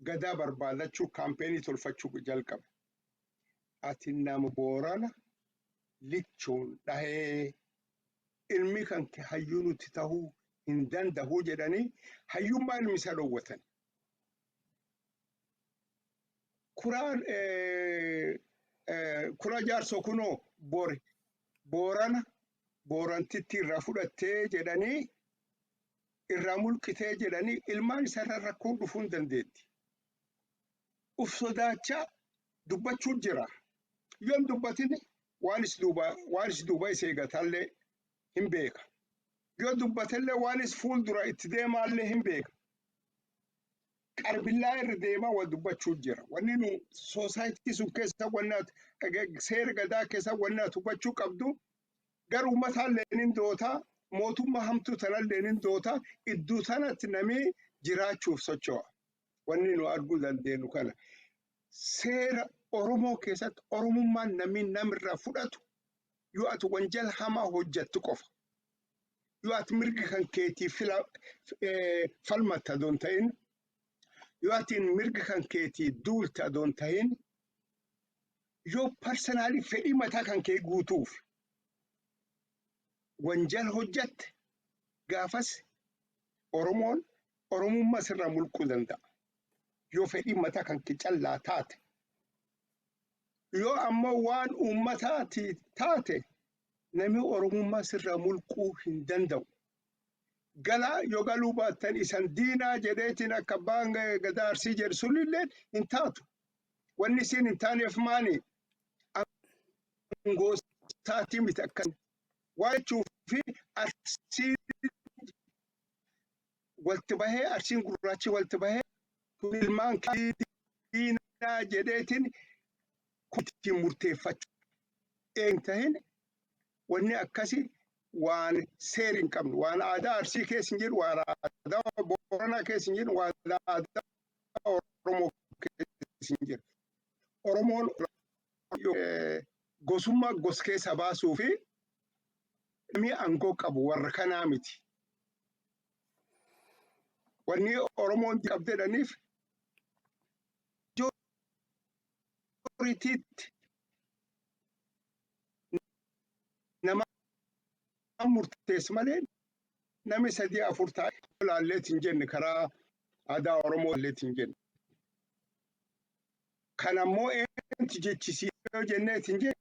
gadaa barbaadachuu kaampeenii tolfachuu jalqabe. Ati nama Boorana lichoon dhahee, ilmi kan hayyuu nuti tahuu hin danda'uu jedhanii hayyummaa ilmi isaa dhoowwatan. Kuraa Jaarsoo kunoo bori Boorana Boorantitti irraa fudhattee jedhanii, irraa mulqitee jedhanii, ilmaan isarra rakkoon dhufuu hin dandeetti. Uf sodaachaa dubbachuu jira. Yoon dubbatin waan is duuba is eegatallee hin beeka. Yoo dubbatellee waan is fuuldura itti deemaallee hin beeka. Qarbillaa irra deemaa wal dubbachuu jira. Wanni nu society sun keessa, wanni seera gadaa keessa wanni ati hubachuu qabdu, gara uummataallee ni doota, mootummaa hamtuu tanallee ni doota, iddoo sanatti namni jiraachuuf socho'a. Wanni nu arguu dandeenyu kana. Seera Oromoo keessatti Oromummaan namni namirraa fudhatu yoo ati wanjala hamaa hojjettu qofa. Yoo ati mirga kan keetii falmatta adoon ta'in, yoo ati mirga kan keetii duulta adoon ta'in, yoo personally fedhii mataa kan kee guutuuf wanjala hojjatte, gaafas Oromoon Oromummaa sirraa mulquu danda'a. Yoo fedhii mataa kan kee callaa taate. Yoo ammoo waan uummataati taate, namni Oromummaa sirraa mulquu hin danda'u. Galaa yoo galuu baattan isan diinaa jedheetiin akka abbaan gadaa Arsii jedhu sunillee hin taatu. Wanni isiin hin taaneef maani? Aangoo isaatii miti akkas. Waa jechuu fi Arsii walti bahee, Arsiin gurraachi walti bahee, kun ilmaan diinaa jedheetiin ittiin murteeffachuu. Een tahin wanni akkasi waan seeri hin qabnu, waan aadaa Arsii keessa hin jiru, waan aadaa Booranaa keessa hin jiru, waan aadaa Oromoo keessa hin jiru. Oromoon gosummaa gos keessa baasuu fi namni aangoo qabu warra kanaa miti. Wanni Oromoon qabdedhaniif majority tti nama murteessu malee namni sadii afur ta'e laalleet hin jenne, karaa aadaa Oromoo laalleet hin jenne. Kan ammoo eenyutu jechisiisee yoo jenneet hin jenne.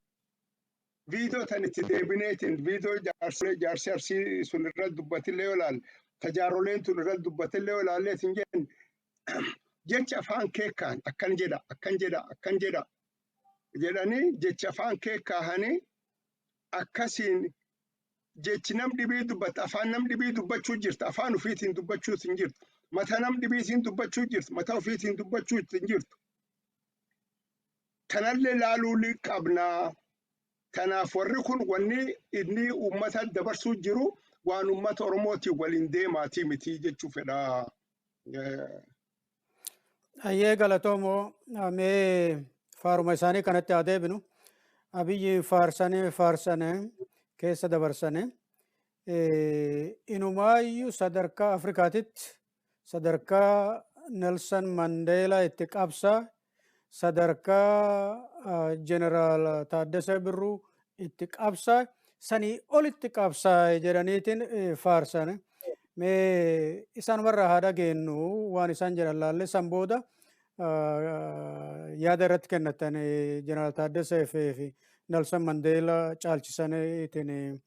Viidiyoo tan itti deebineetiin viidiyoo jaarsolee jaarsi Arsii sun irra dubbatillee yoo ilaalle, tajaaroleen tun irra dubbatillee yoo ilaalleetiin jenne, jecha afaan keekkaan akkan jedha, akkan jedha, akkan jedha jedhanii jecha afaan keekkaahanii akkasiin jechi nam dhibii dubbatta, afaan nam dhibii dubbachuu jirta, afaan ofiitiin dubbachuu hin jirtu, mata nam dhibiitiin dubbachuu jirtu, mata ofiitiin dubbachuu hin jirtu. Tanallee laaluu ni qabnaa. Kanaaf warri kun wanni inni uummata dabarsuu jiru waan uummata Oromootiin waliin deemaatii miti jechuu fedha. Ayyee, galatoomoo. Mee faaruma isaanii kanatti haa deebinu. Abiyyi faarsanii faarsanii keessa dabarsanii inumaayyuu sadarkaa Afrikaatitti sadarkaa Nelson Mandela itti qabsaa, sadarkaa Jeneraal Taaddasee Birruu itti qabsaa sanii olitti qabsaa jedhaniitiin faarsan. Mee isaanumarraa haa dhageenyu, waan isaan jedhan laallee san booda yaada irratti kennatan. Jeneraal Taaddasee fi Nelson Mandela caalchisaniitiin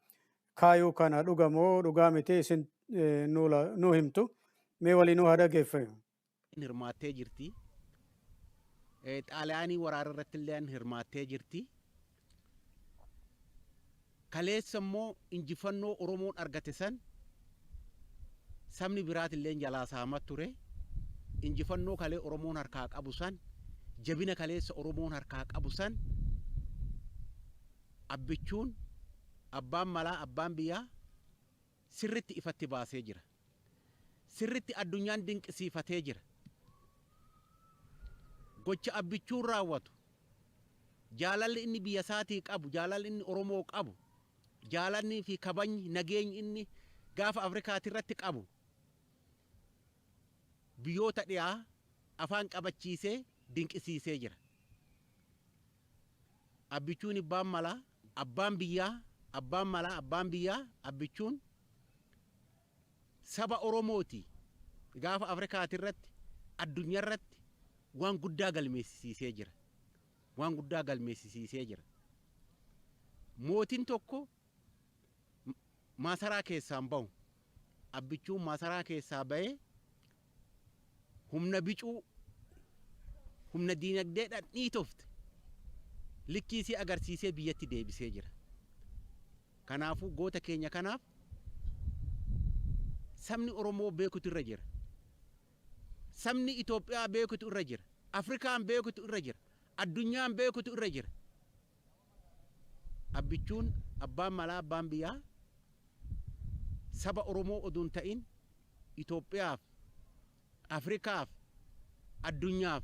kaayuu kana dhugamoo dhugaa miti isin nu himtu. Mee waliinuu haa dhageeffannu. Hirmaattee jirti. Xaaliyaanii waraana irratti illee hirmaattee jirti. Kaleessa immoo injifannoo Oromoon argate san sabni biraatillee jalaa saamaa ture. Injifannoo kalee Oromoon harkaa qabu san, jabina kaleessa Oromoon harkaa qabu san, Abbichuun abbaan malaa abbaan biyyaa sirritti ifatti baasee jira. Sirritti addunyaan dinqisiifatee jira. Gocha Abbichuun raawwatu, jaalalli inni biyya isaatii qabu, jaalalli inni Oromoo qabu, jaalalli fi kabajni nageenyi inni gaafa Afrikaati irratti qabu biyyoota dhiyaa afaan qabachiisee dinqisiisee jira. Abbichuun abbaan malaa abbaan biyyaa, abbaan malaa abbaan biyyaa Abbichuun saba Oromooti gaafa Afrikaati irratti addunyaa irratti waan guddaa galmeessisiisee jira. Waan guddaa galmeessisiisee jira. Mootiin tokko maasaraa keessaan bahu. Abbichuun maasaraa keessaa bahee humna bicuu, humna diinagdee dhadhiitofte likkiisii agarsiisee biyyatti deebisee jira. Kanaafuu goota keenya kanaaf sabni Oromoo beekutu irra jira. Sabni Itoophiyaa beekutu irra jira. Afrikaan beekutu irra jira. Addunyaan beekutu irra jira. Abbichuun abbaan malaa abbaan biyyaa saba Oromoo oduu hin ta'in Itoophiyaaf, Afrikaaf, addunyaaf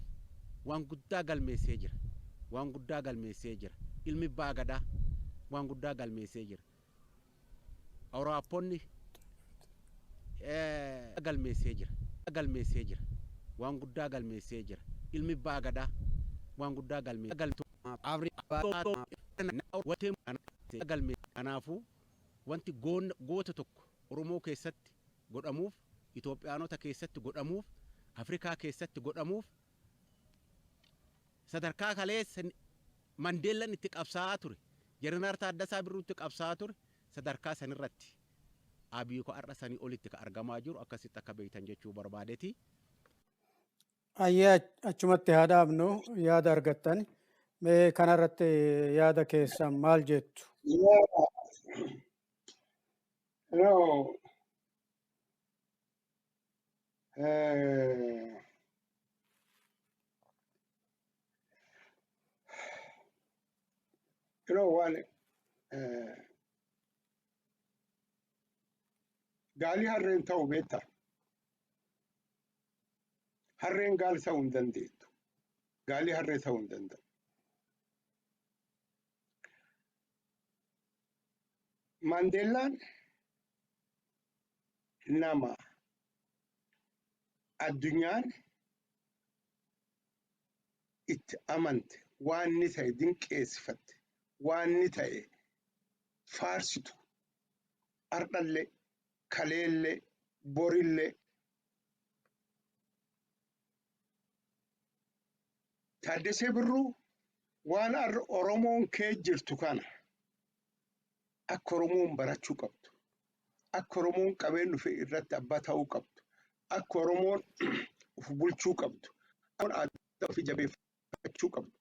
waan guddaa galmeessee jira. Waan guddaa galmeessee jira. Ilmi abbaa gadaa waan guddaa galmeessee jira. Awuroopponni galmeessee jira. Galmeessee jira. Waan guddaa galmeessee jira. Ilmi abbaa gadaa waan guddaa galmeessee galme. Kanaafuu wanti goota tokko Oromoo keessatti godhamuuf, Itoophiyaanota keessatti godhamuuf, Afrikaa keessatti godhamuuf, sadarkaa kaleessa Mandeellan itti qabsaa'aa ture, Jeneraal Taaddasaa Birruu itti qabsaa'aa ture, sadarkaa sanirratti Abiy ko har'a sanii olitti ka argamaa jiru akkasitti akka beektan jechuu barbaadeeti. Ayyee, achumatti haa dhaabnu, yaada argattan. Mee kanarratti yaada keessan maal jettu? Yeah. No. Waan gaalii harreen ta'u beektaa? Harreen gaala ta'uu hin dandeettu. Gaalii harree ta'uu hin danda'u. Maandeellaan nama addunyaan itti amante, waan inni ta'e dinqeessifatte, waan inni ta'e faarsitu, ardhallee, kaleellee, borillee. Taaddasee Birruu waan arra Oromoon kee jirtu kana Akka Oromoon barachuu qabdu. Akka Oromoon qabeenya ofii irratti abbaa ta'uu qabdu. Akka Oromoon of bulchuu qabdu. Akka aadaa ofii jabeeffachuu qabdu.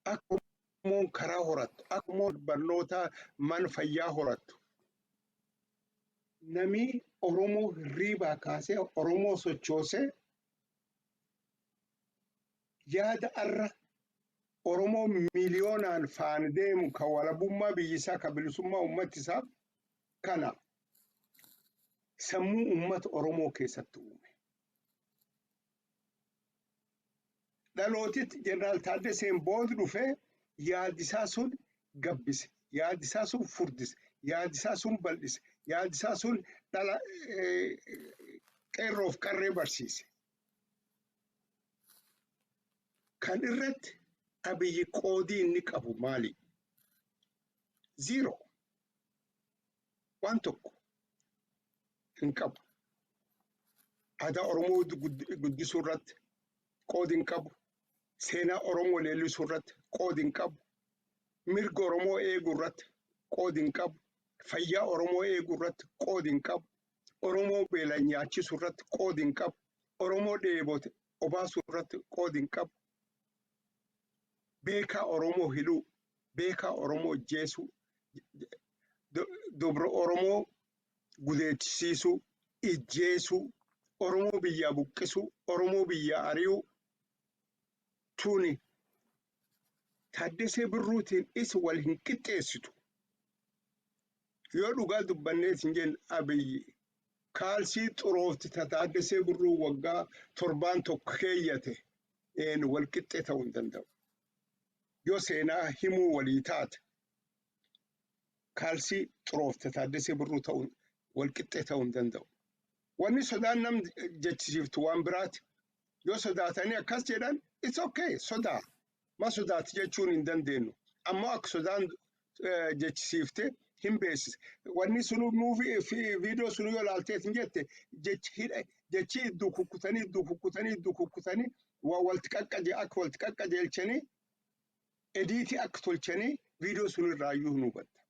Akka Oromoon karaa horattu. Akka Oromoon barnoota mana fayyaa horattu. Namni Oromoo hirriibaa kaasee Oromoo sochoosee yaada arra Oromoo miiliyoonaan faana deemu, kan walabummaa biyyisaa, kan bilisummaa uummata isaa kana sammuu uummata Oromoo keessatti uume. Dhalootitti Jeneraal Taaddaseen booda dhufee yaadisaa sun gabbise, yaadisaa sun furdise, yaadisaa sun bal'ise, yaadisaa sun dhala qeerroof qarree barsiise. Kan irratti Abiyyi qoodii inni qabu maali? Zero. Waan tokko hin qabu. Aadaa Oromoo guddisuu irratti qoodi hin qabu. Seenaa Oromoo leellisuu irratti qoodi hin qabu. Mirga Oromoo eeguu irratti qoodi hin qabu. Fayyaa Oromoo eeguu irratti qoodi hin qabu. Oromoo beelaan nyaachisuu irratti qoodi hin qabu. Oromoo dheebote obaasuu irratti qoodi hin qabu. Beekaa Oromoo hidhuu, beekaa Oromoo ajjeesuu, dubra Oromoo gudeechisiisuu, ijjeesuu, Oromoo biyyaa buqqisuu, Oromoo biyyaa ari'uu tuni Taaddasee Birruutiin isa wal hin qixxeessitu. Yoo dhugaa dubbanneet hin jenne, Abiyyi kaalsii xuroofti ta Taaddasee Birruu waggaa 7n tokko keeyyate wal qixxee ta'uu hin danda'u. Yoo seenaa himuu walii taate, kaalsii xuroofte Taaddasee Birruu ta'uu wal qixxee ta'uu hin danda'u. Wanni sodaan nam jechisiiftu waan biraati. Yoo sodaatanii akkas jedhan, it's okay, sodaa. Ma sodaati jechuun hin dandeenyu. Ammoo akka sodaan jechisiifte hin beeksise. Wanni sunu movie viidiyoo sunu yoo ilaalteet hin jette, jechi iddoo kukkutanii, iddoo kukkutanii, iddoo kukkutanii, waa walti qaqqaje, akka walti qaqqajeelchanii edit akka tolchanii viidiyoo sun irraayyuu hin hubatta.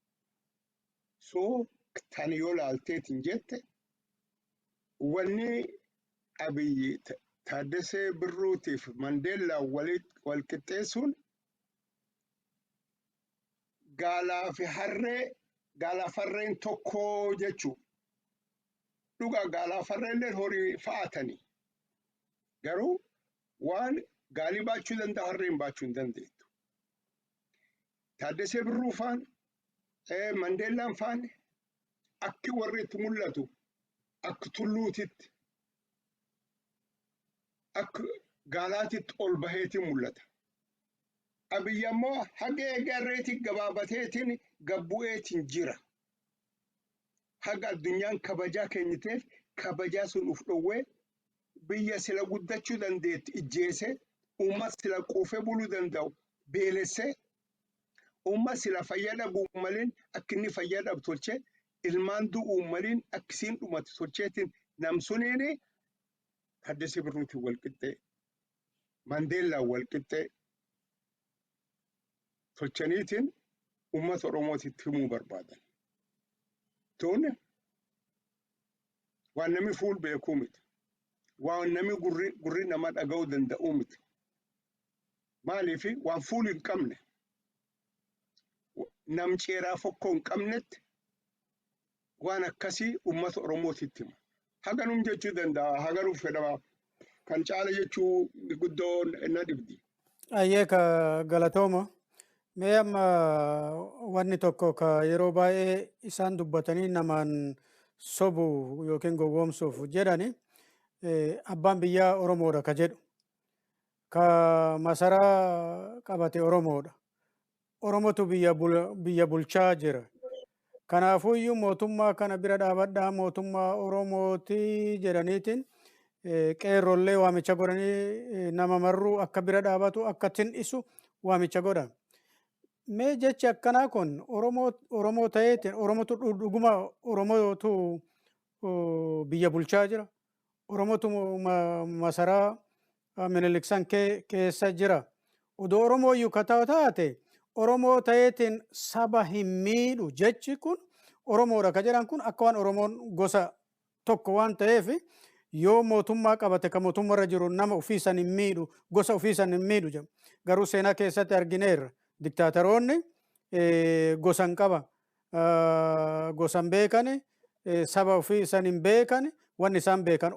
So tan yoo ilaalteet hin jette, wanni Abiyyi Taaddasee Birruutiif Mandeellaa wal qixxeessuun gaalaa fi harree, gaalaaf harreen tokko jechuu. Dhugaa gaalaaf harreelleen horii fa'atanii. Garuu waan gaalii baachuu danda'a harreen baachuu hin dandeettu. Taaddasee Birruu faan, Mandeellaan faan akki warri itti mul'atu akka tulluutitti, akka gaalaatitti ol baheetiin mul'ata. Abiyyi ammoo haga eegarreetiin gabaabateetiin gabbu'eetiin jira. Haga addunyaan kabajaa kenniteef kabajaa sun uf dhowwee biyya sila guddachuu dandeettu ijjeese, uummata sila quufee buluu danda'u beelessee, uummata sila fayyaa dhabuu maliin akka inni fayyaa dhabu tolchee, ilmaan du'uu maliin akka isiin dhumatu tolcheetiin namsuniini Taaddasee Birruutiin wal qixxee, Mandeellaan wal qixxee tolchaniitiin uummata Oromootitti himuu barbaadan. Tun waan namni fuul beekuu miti. Waan namni gurri nama dhaga'uu danda'uu miti. Maaliif waan fuul hin qabne, nam ceeraa fokkoo hin qabnetti waan akkasii uummata Oromootitti hima. Haganum jechuu danda'a, haganuuf fedhama. Kan caala jechuu guddoo na dhibdi. Ayyee, ka galatooma. Mee amma wanni tokko ka yeroo baay'ee isaan dubbatanii namaan sobu yookiin gowwoomsuuf jedhani, abbaan biyyaa Oromoodha ka jedhu. Ka masaraa qabate Oromoodha. Oromotu biyya bulchaa jira. Kanaafuyyuu mootummaa kana bira dhaabadhaa, mootummaa Oromooti jedhaniitiin qeerrollee waamicha godhanii nama marruu akka bira dhaabatu, akka tin'isu waamicha godhan. Mee jechi akkanaa kun Oromoo Oromoo ta'eetiin Oromotu dhuguma Oromootu biyya bulchaa jira. Oromotu masaraa Minilik san keessa jira. Odoo Oromoo iyyuu ka taate Oromoo ta'eetiin saba hin miidhu jechi kun Oromoodha ka jedhan kun akka waan Oromoon gosa tokko waan ta'eef yoo mootummaa qabate ka mootummaarra jiru nama ofiisan hin miidhu, gosa ofiisan hin miidhu jedhu. Garuu seenaa keessatti argineerra. Diktaataroonni gosa hin qaban, gosa hin beekani, saba ofiisan hin beekan, wanni isaan beekan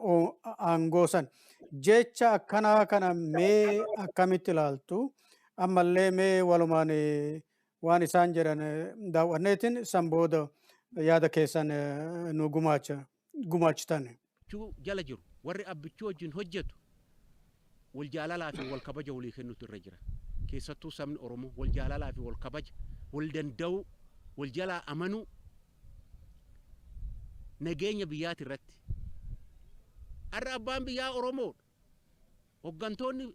aangoo san. Jecha akkanaa kana mee akkamitti ilaaltu? Ammallee mee walumaan waan isaan jedhan daawwanneetiin san booda yaada keessan nu gumaachitan. Abbichuu jala jiru, warri Abbichuu wajjin hojjetu, wal jaalalaa fi wal kabaja walii kennutu irra jira. Keessattuu sabni Oromoo wal jaalalaa fi wal kabaja, wal danda'uu, wal jalaa amanuu, nageenya biyyaati irratti. Har'a abbaan biyyaa Oromoodha. Hoggantoonni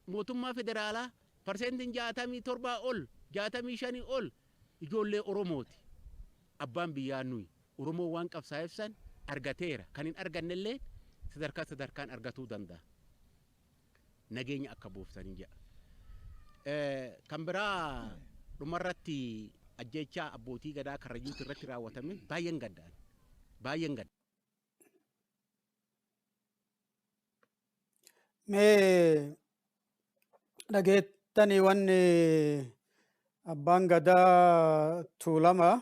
mootummaa federaalaa parsentiin 67 ol, 65 ol ijoollee Oromooti. Abbaan biyyaa nuyi. Oromoo waan qabsaa'eef san argateera. Kan hin argannellee sadarkaa sadarkaan argatuu danda'a. Nageenya akka buuftanii jedha. Kan biraa, dhumarratti, ajjeechaa abbootii gadaa Karrayyuuti irratti raawwatame baay'een gadda'an. Baay'een gadda. Mee dhageettanii wanni abbaan gadaa Tuulama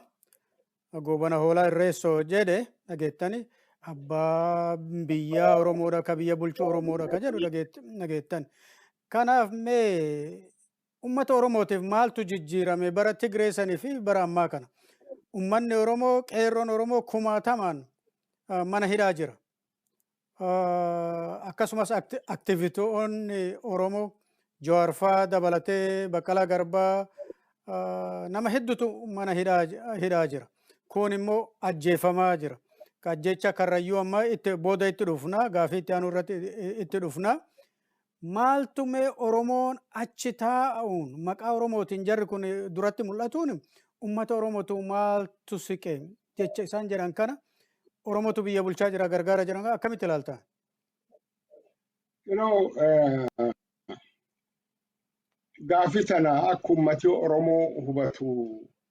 Goobana Hoolaa Irreessoo jedhe dhageettanii, abbaa biyyaa Oromoodha, ka biyya bulchu Oromoodha ka jedhu dhageettan. Kanaaf mee ummata Oromootiif maaltu jijjiirame bara Tigree sanii fi bara ammaa kana? Ummanni Oromoo, qeerroon Oromoo kumaatamaan mana hidhaa jira. Akkasumas aktivitoonni Oromoo Jawaar fa'aa dabalatee, Baqqalaa Garbaa, nama hedduutu mana hidhaa jira. Kun immoo ajjeefamaa jira. Ajjeecha Karrayyuu amma itti booda itti dhufna, gaafii itti aanu irratti itti dhufna. Maaltu mee Oromoon achi taa'uun maqaa Oromootiin jarri kun duratti mul'atuun uummata Oromootu maaltu siqe? Jecha isaan jedhan kana, Oromootu biyya bulchaa jira, gargaara jedhan akkamitti ilaalta? Gaafii tana akka ummati Oromoo hubatu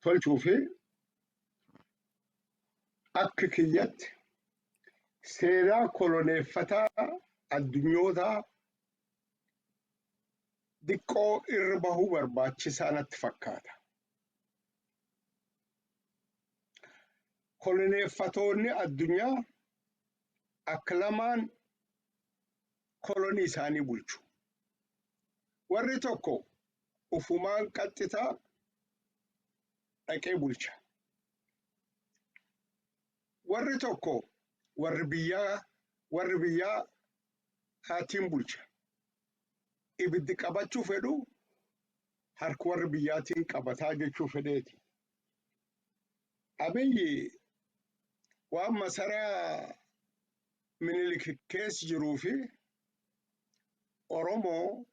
tolchuu fi akka kiyyatti seenaa koloneeffataa addunyootaa diqqoo irra bahuu barbaachisaa natti fakkaata. Koloneeffatoonni addunyaa akka lamaan kolonii isaanii bulchu. Warri tokko ufumaan qaxxitaa dhaqee bulcha. Warri tokko warri biyyaa haatiin bulcha. Ibiddi qabachuu fedhu harka warri biyyaatiin qabataa jechuu fedheeti. Abiyyi waan masaraa Minilik keessa jiruu fi Oromoo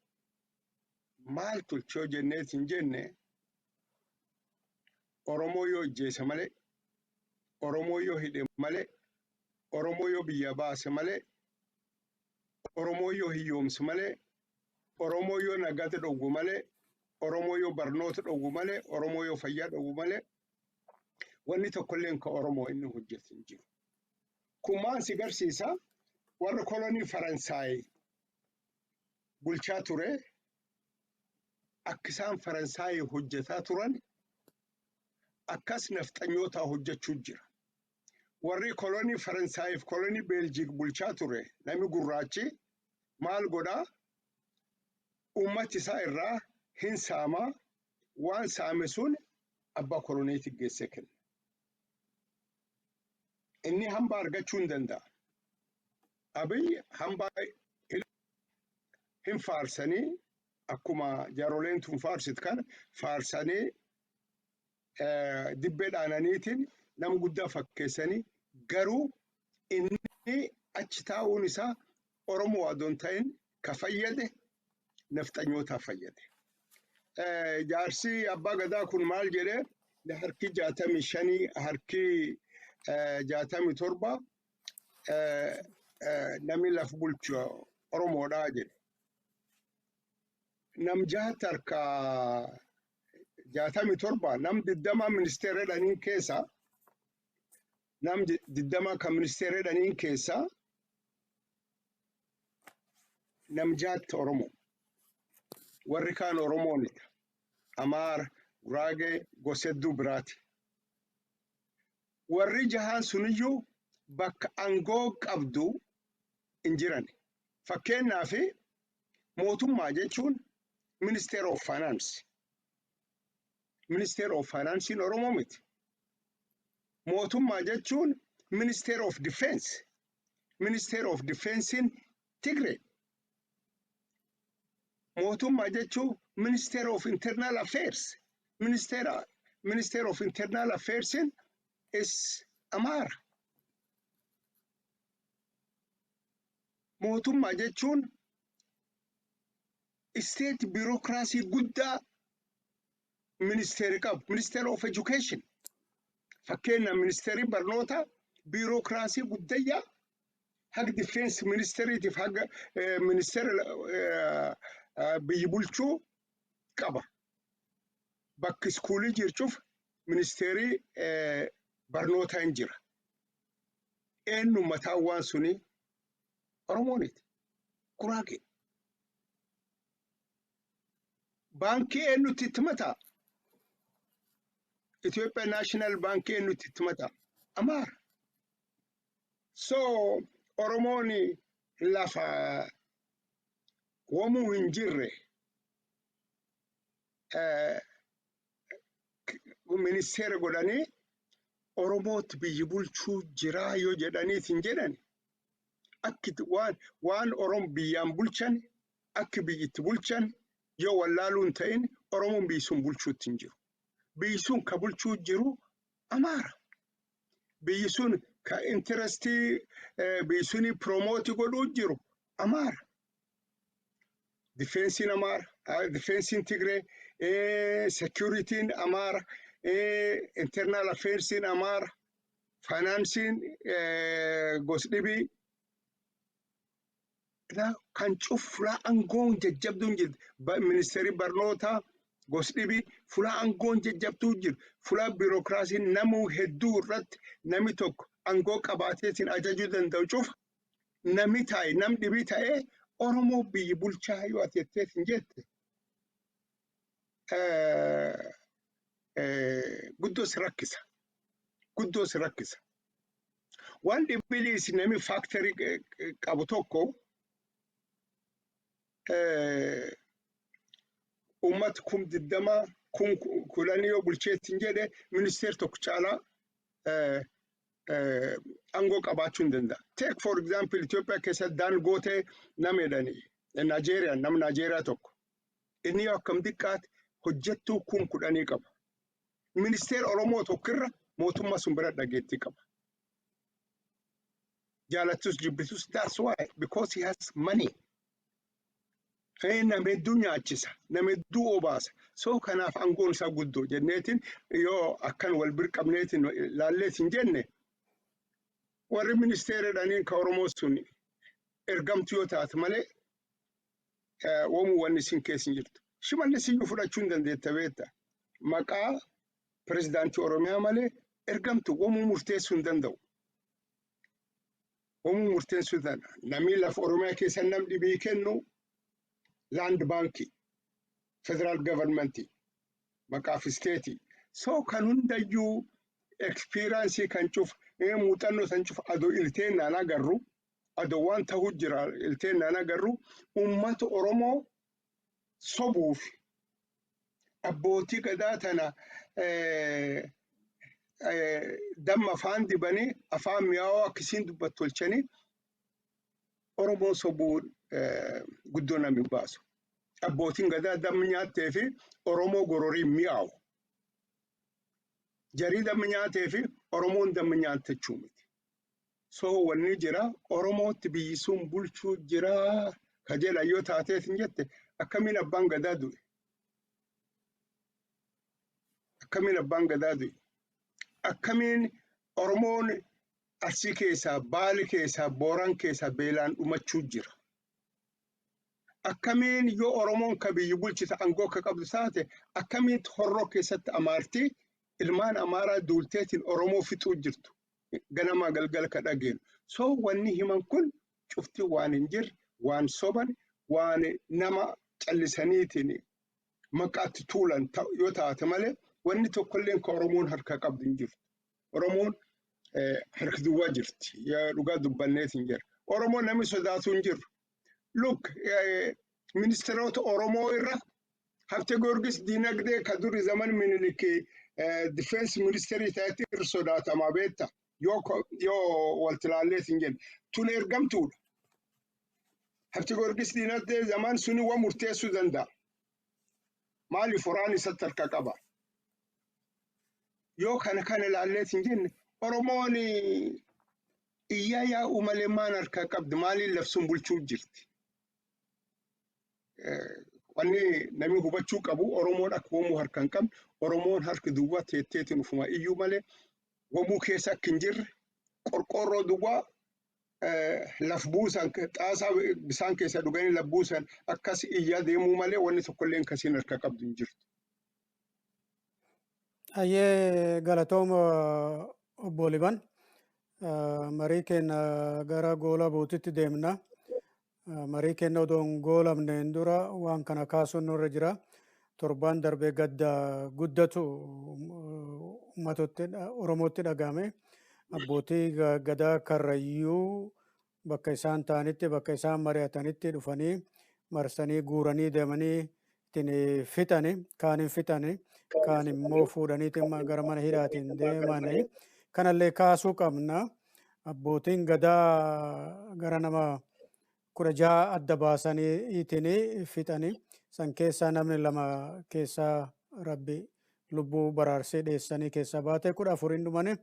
maal tolchoo jenneet hin jenne, Oromoo yoo ijjeese malee, Oromoo yoo hidhe malee, Oromoo yoo biyya baase malee, Oromoo yoo hiyyoomse malee, Oromoo yoo nagata dhowwu malee, Oromoo yoo barnoota dhowwu malee, Oromoo yoo fayyaa dhowwu malee, wanni tokkolleen ka Oromoo inni hojjetu hin jiru. Kun maal si garsiisa? Warra kolonii Faransaay bulchaa ture, akka isaan Faransaay hojjetaa turan akkas nafxanyootaa hojjechuu jira. Warri kolonii Faransaayif kolonii Beeljiik bulchaa ture, namni gurraachi maal godhaa? Uummati isaa irraa hin saamaa, waan saame sun abbaa koloniitti geessee kenna. Inni hambaa argachuu hin danda'a. Abiy hambaa hin faarsanii, akkuma jaaroleen tun faarsit kana faarsanii, dibbee dhaananiitiin nama guddaa fakkeessanii, garuu inni achi taa'uun isaa Oromoo adoon ta'in ka fayyade nafxanyootaaf fayyade. Jaarsi abbaa gadaa kun maal jedhee? Harki 65, harki 67 namni laf bulchu Oromoodhaa jedhe. Nam jahatti harka 67 nam 20 ministeera jedhaniin keessa, nam 20 kan ministeera jedhaniin keessa nam jaatti Oromoo. Warri kaan Oromoonidha. Amaara, Guraagee, gosa hedduu biraati. Warri jahaan suniyyuu bakka aangoo qabdu hin jiran. Fakkeenyaaf, mootummaa jechuun Minister of Finance. Minister of Financein Oromoo miti. Mootummaa jechuun Minister of Defense. Minister of Defensein Tigray. Mootummaa jechuun Minister of Internal Affairs. Minister of Internal Affairsin is Amaara. Mootummaa jechuun state bureaucracy guddaa ministeeri qabu. Minister of Education. Fakkeenya, ministeerri barnoota bureaucracy guddayyaa haga defense ministeriitiif haga ministeera biyyi bulchuu qaba. Bakki iskuulii jirchuuf ministeerii barnootaa hin jira. Eenyu mataan waan suni? Oromooniti. Guraagee. Baankii eenyutti itti mataa? Itoophiyaa National Baankii eenyutti itti mataa? Amaara. So Oromoon lafa wamuu hin jirre ministeera godhanii Oromootti biyyi bulchuu jiraa yoo jedhaniit hin jedhan, akki waan Oromo biyyaan bulchan, akki biyyi itti bulchan yoo wallaaluu hin ta'in, Oromoon biyyi sun bulchuutti hin jiru. Biyyi sun ka bulchuu jiru Amaara. Biyyi sun ka interestii biyyi suni promote godhuu jiru Amaara. Defenseiin Amaara, defenseiin Tigree, securityn Amaara, internal affairsiin Amaara, financeiin gosdhibii. Kan cuf fulaa aangoon jajjabduun jirti. Ministeerri barnootaa gosdhibii, fulaa aangoon jajjabduu jiru. Fulaa bureaucracyn namuu hedduu irratti nami tokko aangoo qabaateetiin ajajuu danda'u cufa nami taa'e nam dhibii ta'ee Oromoo biyyi bulchaa yoo ati jetteetiin jette, guddoo si rakkisa. Guddoo si rakkisa. Waan dhibiliis nami factory qabu tokko uummata 20,000, 10,000 yoo bulcheetiin jedhe, ministeer tokko caalaa aangoo qabaachuu hin danda'a. Take for example, Itoophiyaa keessatti Daangootee nama jedhanii Naajeeriyaan, nama Naajeeriyaa tokko. Inni yoo akkam xiqqaate hojjettuu 10,000 qaba. Ministeera Oromoo tokkirra mootummaa sun bira dhageettii qaba. Jaalattus jibbitus, that's why, because he has money. Nama hedduu nyaachisa, nama hedduu obaasa. So kanaaf aangoon isaa guddoo jenneetiin yoo akkan wal bir qabneetiin laalleetiin jenne, warri ministeera jedhaniin ka Oromoo sun ergamtu yoo taate malee woomuu wanni isin keessa hin jirtu. Shimallis iyyuu fudhachuu hin dandeetta, beekta. Maqaa pirezidaantii Oromiyaa malee ergamtu woomuu murteessuu hin danda'u. Woomuu murteessuu hin danda'u. Namni lafa Oromiyaa keessa nam dhibii kennu land baankii, federal governmentii, maqaaf stateii. So kan hundayyuu experience kan cuf, muuxannoo san cuf adoo ilteennaan agarru, adoo waan ta'uu jira ilteennaan agarru, uummata Oromoo sobuuf abbootii gadaa tana damma afaan dibanii, afaan mi'aawaa akkasiin dubbattu tolchanii Oromoon sobuun guddoo namni baasu. Abbootiin gadaa damma nyaattee fi Oromoo gororiin mi'aawu. Jarii damma nyaatee fi Oromoon damma nyaattachuu miti. So wanni jira, Oromootti biyyi sun bulchuu jira ka jedhan yoo taateet hin jette, akkamiin abbaan gadaa du'e? Akkamiin abbaan gadaa du'e? Akkamiin Oromoon Arsii keessaa, Baali keessaa, Booran keessaa beelaan dhumachuu jira? Akkamiin yoo Oromoon ka biyyi bulchita aangoo akka qabdu taate, akkamiin Horroo keessatti Amaartii ilmaan Amaaraa duulteetiin Oromoo fixuu jirtu ganamaa galgala ka dhageenu? So wanni himan kun cufti waan hin jirre, waan soban, waan nama callisaniitiin maqaatti tuulan yoo taate malee, wanni tokkolleen ka Oromoon harka qabdu hin jirtu. Oromoon harka duwwaa jirti. Dhugaa dubbanneetiin jira. Oromoon namni sodaatu hin jiru. Look, ministeerota Oromoo irra Habte Goorgis diinagdee ka duri zaman Minilik defense ministeerii ta'etti irra sodaatamaa beekta. Yoo walti ilaalleetiin jenne. Tun ergamtuudha. Habte Goorgis diinagdee zaman suni waan murteessuu danda'a. Maaliif? Waraana isatti harka qaba. Yoo kana ilaalleetiin jenne, Oromoon iyyaa yaa'u malee maan harkaa qabdi? Maaliin labsuun bulchuu jirti? Wanni namni hubachuu qabu, Oromoon akka wamuu harka hin qabne, Oromoon harki duwwaa teetteetiin ufuma iyyuu malee wamuu keessa akka hin jirre, qorqoorroo duwwaa laf buusan, xaasaa bisaan keessa dhuganii laf buusan, akkas iyyaa deemuu malee wanni tokkollee kasiin harka qabdu hin jirtu. Ayyee, galatooma obbo Liban. Marii keenya gara goola buutitti deemna. Marii keenya odoo hin goolamneen dura waan kana kaasuun nurra jira. Torbaan darbee gadda guddatu uummatotti Oromootti dhagahame. Abbootii gadaa Karrayyuu bakka isaan ta'anitti, bakka isaan mari'atanitti dhufanii marsanii guuranii deemanii ittiin fixani, kaan hin fixani, kaan immoo fuudhaniitiin gara mana hidhaatiin deemani. Kanallee kaasuu qabna. Abbootiin gadaa gara nama 16 adda baasanii ittiin fixani. San keessaa namni lama keessaa Rabbi lubbuu baraarsee dheessanii keessaa baatee, 14n dhumani.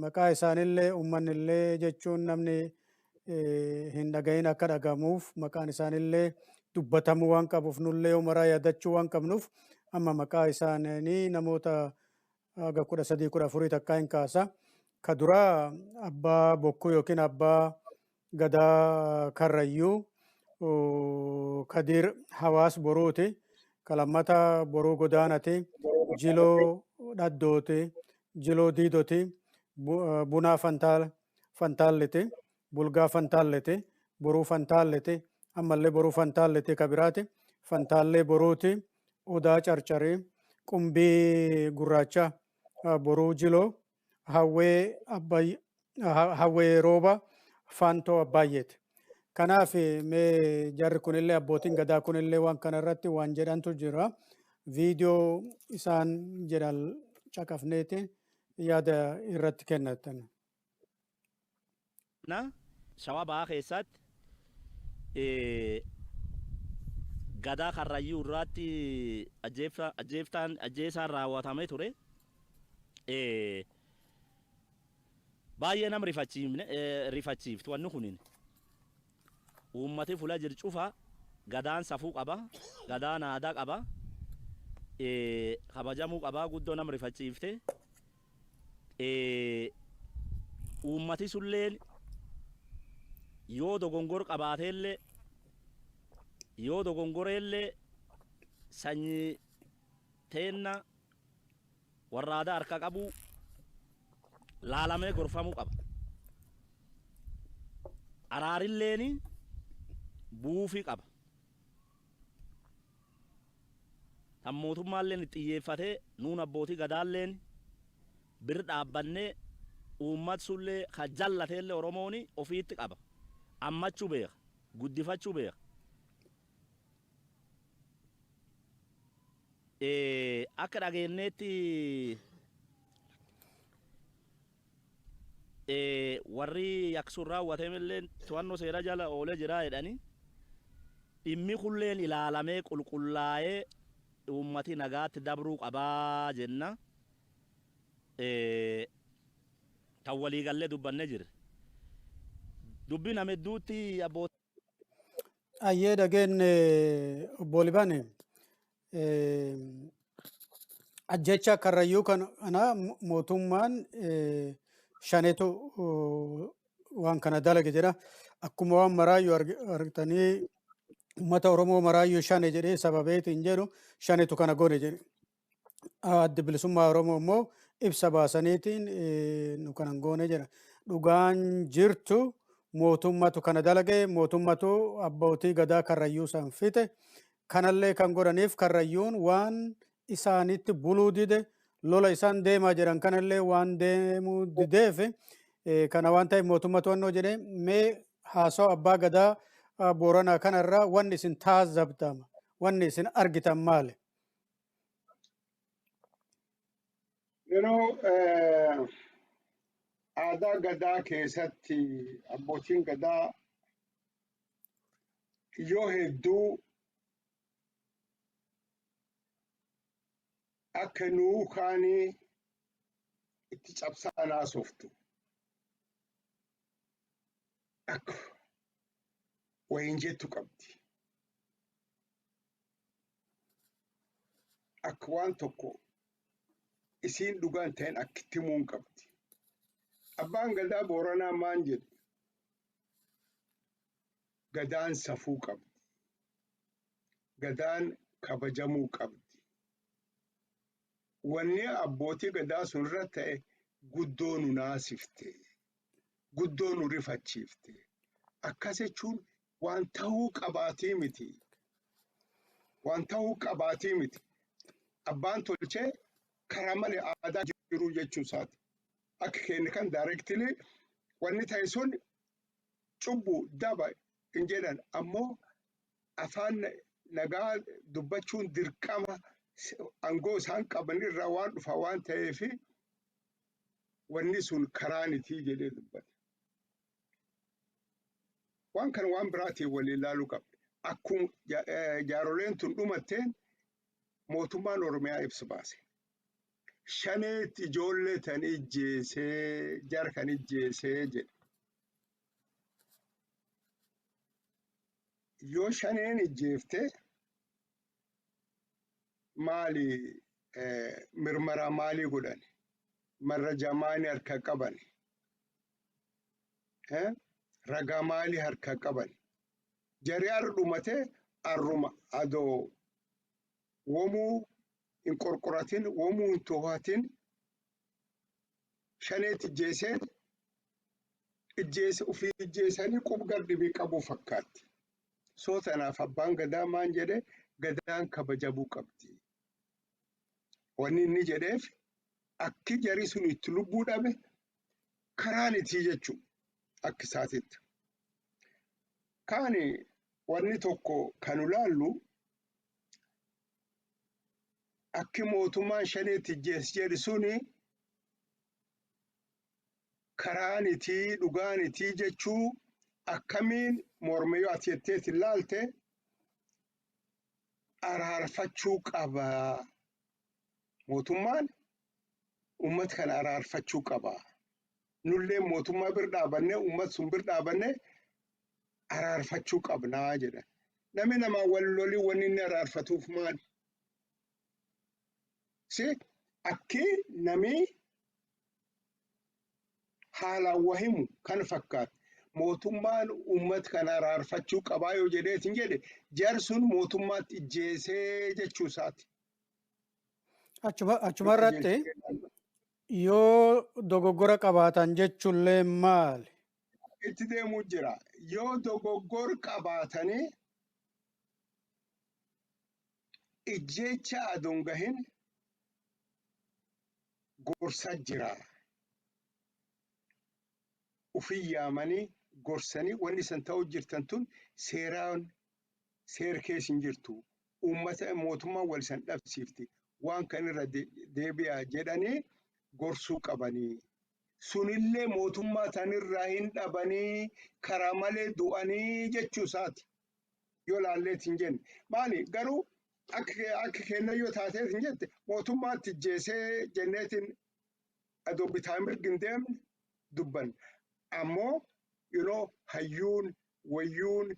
Maqaa isaanillee uummanni jechuun namni hin dhagahin akka dhagamuuf, maqaan isaanillee dubbatamuu waan qabuuf, nullee umaraa yaadachuu waan qabnuuf, amma maqaa isaanii namoota haga 13, 14 takkaa hin kaasa. Ka duraa abbaa Bokkuu yookiin abbaa gadaa Karrayyuu Kadiir Hawaas Boruuti. Ka lammata Boruu Godaanati, Jiloo Dhaddooti, Jiloo Diidoti, Bunaa Fantaalliti, Bulgaa Fantaalliti, Boruu Fantaalliti, ammallee Boruu Fantaalliti ka biraati, Fantaallee Boruuti, Odaa Carcarii, Qumbii Gurraacha, Boruu Jiloo, Hawwee Hawwee Rooba, Faantoo Abbaayyeeti. Kanaaf mee jarri kunillee, abbootiin gadaa kunillee waan kana irratti waan jedhantu jira. Viidiyoo isaan jedhan caqafneeti yaada irratti kennatan. Na Shawaa Bahaa keessatti gadaa Karrayyuu irraatti ajjeeftaan ajjeesaan raawwatamee ture. Baay'ee nama rifachiiftu wanni kunin. Uummati fula jiru cufa gadaan safuu qaba, gadaan aadaa qaba, kabajamuu qaba, guddoo nama rifachiifte. Uummati sulleen yoo dogongor qabaateellee, yoo dogongoreellee, sanyii teenna warra aadaa harka qabu laalamee gorfamuu qaba. Araarilleen buufii qaba. Tan mootummaalleen itti xiyyeeffatee, nuun abbootii gadaalleen bir dhaabbannee, uummat sullee ka jallateellee Oromooni ofiitti qaba. Ammachuu beeka. Guddifachuu beeka. Akka dhageenyeetti warri yaksuun raawwateemillee to'annoo seera jala oolee jira jedhanii, dhimmi kulleen ilaalamee qulqullaa'ee uummati nagaatti dabruu qabaa jenna. Tan waliigallee dubbannee jirre. Dubbi nama hedduutti abbootii Ayyee, dhageenye obbo Libane. Ajjecha Karrayyuu kana mootummaan shanetu waan kana dalage jedha. Akkuma waan maraayyuu argitanii Uummata Oromoo maraayyuu shane jedhee sababeetiin jedhu shanetu kana godhe jedhe. Addi Bilisummaa Oromoo immoo ibsa baasaniitiin nu kanan goone jedha. Dhugaan jirtu mootummatu kana dalage, mootummatu abbootii gadaa Karrayyuu san fixe. Kanallee kan godhaniif Karrayyuun waan isaanitti buluu dide, lola isaan deemaa jedhan kanallee waan deemuu dideef, kana waan ta'eef mootummaa to'annoo jedhee. Mee haasawa abbaa gadaa Booranaa kanarraa wanni isin taazabdama, wanni isin argitan maali? Yeroo aadaa gadaa keessatti abbootiin gadaa yoo hedduu akka nuu kaanii itti cabsaan haasoftu, akka wayin jettu qabdi. Akka waan tokko isiin dhugaan ta'in akkitti himuun qabdi. Abbaan gadaa Booranaa maan jedhe? Gadaan safuu qabdi. Gadaan kabajamuu qabdi. Wanni abbootii gadaa sun irra ta'e guddoo nu naasifte. Guddoo nu rifachiifte. Akkas jechuun waan ta'uu qabaatii miti. Waan ta'uu qabaatii miti. Abbaan tolchee karaa malee aadaa jiruu jechuu isaati. Akka keenya kan directly wanni ta'e sun cubbuu daba hin jedhan, ammoo afaan nagaa dubbachuun dirqama aangoo isaan qaban irraa waan dhufa waan ta'eef, wanni sun karaanitii jedhee dubbate. Waan kana waan biraatiin waliin ilaaluu qabna. Akkuma jaaroleen tun dhumatteen mootummaan Oromiyaa ibsa baase. Shaneetti ijoollee tan ijjeesee, jara kan ijjeesee jedhe. Yoo shaneen ijjeefte maali mirmaraa maalii godhan? Marraja maalii harka qaban? Ragaa maalii harka qaban? Jarri har'a dhumatee arruma adoo womuu hin qorqoratin, womuu hin to'atin, shaneetti ijjeesee ijjeese ofii ijjeesanii qub gar dhibii qabuu fakkaatti. Soo tanaaf abbaan gadaa maan jedhe? Gadaan kabajamuu qabdi. Wanni inni jedheef akki jari sun itti lubbuu dhabe karaan itii jechuu akka isaatitti. Kaani wanni tokko kan ilaallu, akki mootummaan shaneetti ijjees jedhu suni karaan itii dhugaan itii jechuu akkamiin morme? Yoo ati jetteet ilaalte, araarfachuu qaba. Mootummaan uummata kana araarfachuu qaba. Nullee mootummaa bir dhaabannee, uummata sun bir dhaabannee araarfachuu qabnaa jedha. Namni namaa wal lolii wanni inni araarfatuuf maali? Si akki nami haalaan wahimu kan fakkaata. Mootummaan uummata kana araarfachuu qabaa yoo jedheetin jedhe, jar sun mootummaatti ijjeesee jechuu isaati. Achuma irratti yoo dogoggora qabaatan jechuullee maali? Itti deemuu jira. Yoo dogoggora qabaatanii ijjeecha aduun gahin gorsa jira. Ufii yaamanii gorsanii, wanni isan ta'uu jirtan tun seeraan seera keessa hin jirtu. Uummata mootummaan wal isan dhabsiifti. Waan kan irra deebi'aa jedhanii gorsuu qabanii. Sunillee mootummaa tanirraa hin dhabanii karaa malee du'anii jechuu isaati. Yoo laalleet hin jenne. Maali garuu akka kenna yoo taateet hin jette, mootummaatti ijjeesee jenneetiin adoo bitaa mirgi hin deemne dubbanna. Ammoo hayyuun wayyuun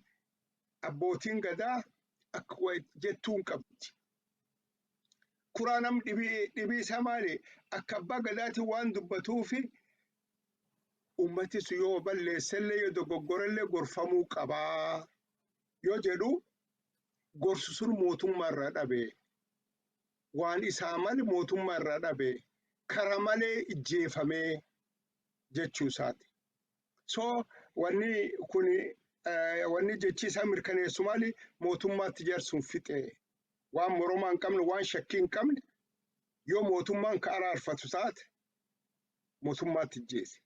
abbootiin gadaa akka jettuun qabdi. Kuraa nam dhibii isaa maali? Akka abbaa gadaatiin waan dubbatuufi ummati sun yoo balleessellee, yoo dogoggorellee gorfamuu qabaa yoo jedhu. Gorsu sun mootummaa irraa dhabe. Waan isaa male mootummaa irraa dhabe. Kara malee ijjeefamee jechuu isaati. So wanni kun, wanni jechi isaa mirkaneessu maali? Mootummaatti jaarsuun fixe. Waan moromaa hin qabne, waan shakkii hin qabne, yoo mootummaan ka araarfatu taate mootummaatti ijjeese.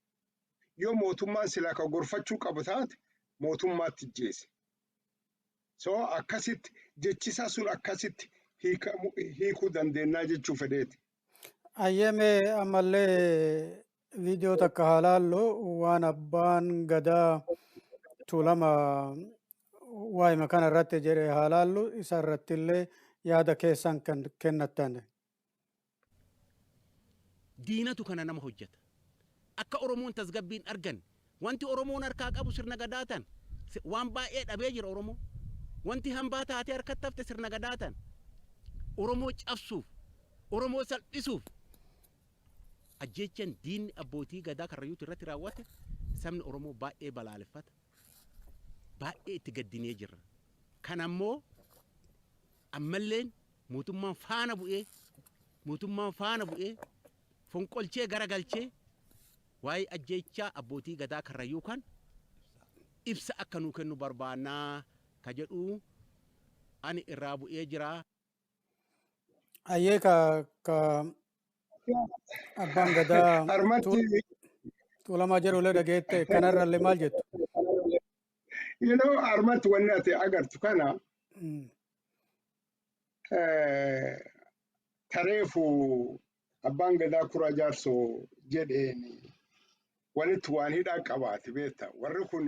Yoo mootummaan silaa ka gorfachuu qabu taate mootummaatti ijjeese. So akkasitti jechisaa sun akkasitti hiikuu dandeennaa jechuu fedheeti. Ayyemee, ammallee viidiyoo takka haa laallu. Waan abbaan gadaa Tuulama waa'ima kana irratti jedhe haa laallu. Isa irratti illee yaada keessan kan kennattan. Diinatu kana nama hojjeta. Akka Oromoon tasgabbiin argan, wanti Oromoon harkaa qabu sirna gadaatan waan baay'ee dhabee jira Oromoo. Wanti hambaa taatee harkatti hafte sirna gadaatan. Oromoo cabsuuf, Oromoo salphisuuf ajjeechan diinni abbootii gadaa Karrayyuuti irratti raawwate sabni Oromoo baay'ee balaaleffata. Baay'ee itti gaddinee jirra. Kana ammoo ammalleen mootummaan faana bu'ee fonqolchee garagalchee waa'ee ajjeechaa abbootii gadaa Karrayyuu kan ibsa akka nuu kennu barbaannaa ka jedhu ani irraa bu'ee jira. Ayyee, ka abbaan gadaa Armatti Tuulamaa jedhullee dhageette, kanarrallee maal jettu? Armatti wanni ati agartu kana tareefu abbaan gadaa Kuraa Jaarsoo jedheen walitti waan hidhaa qabaate beekta. Warri kun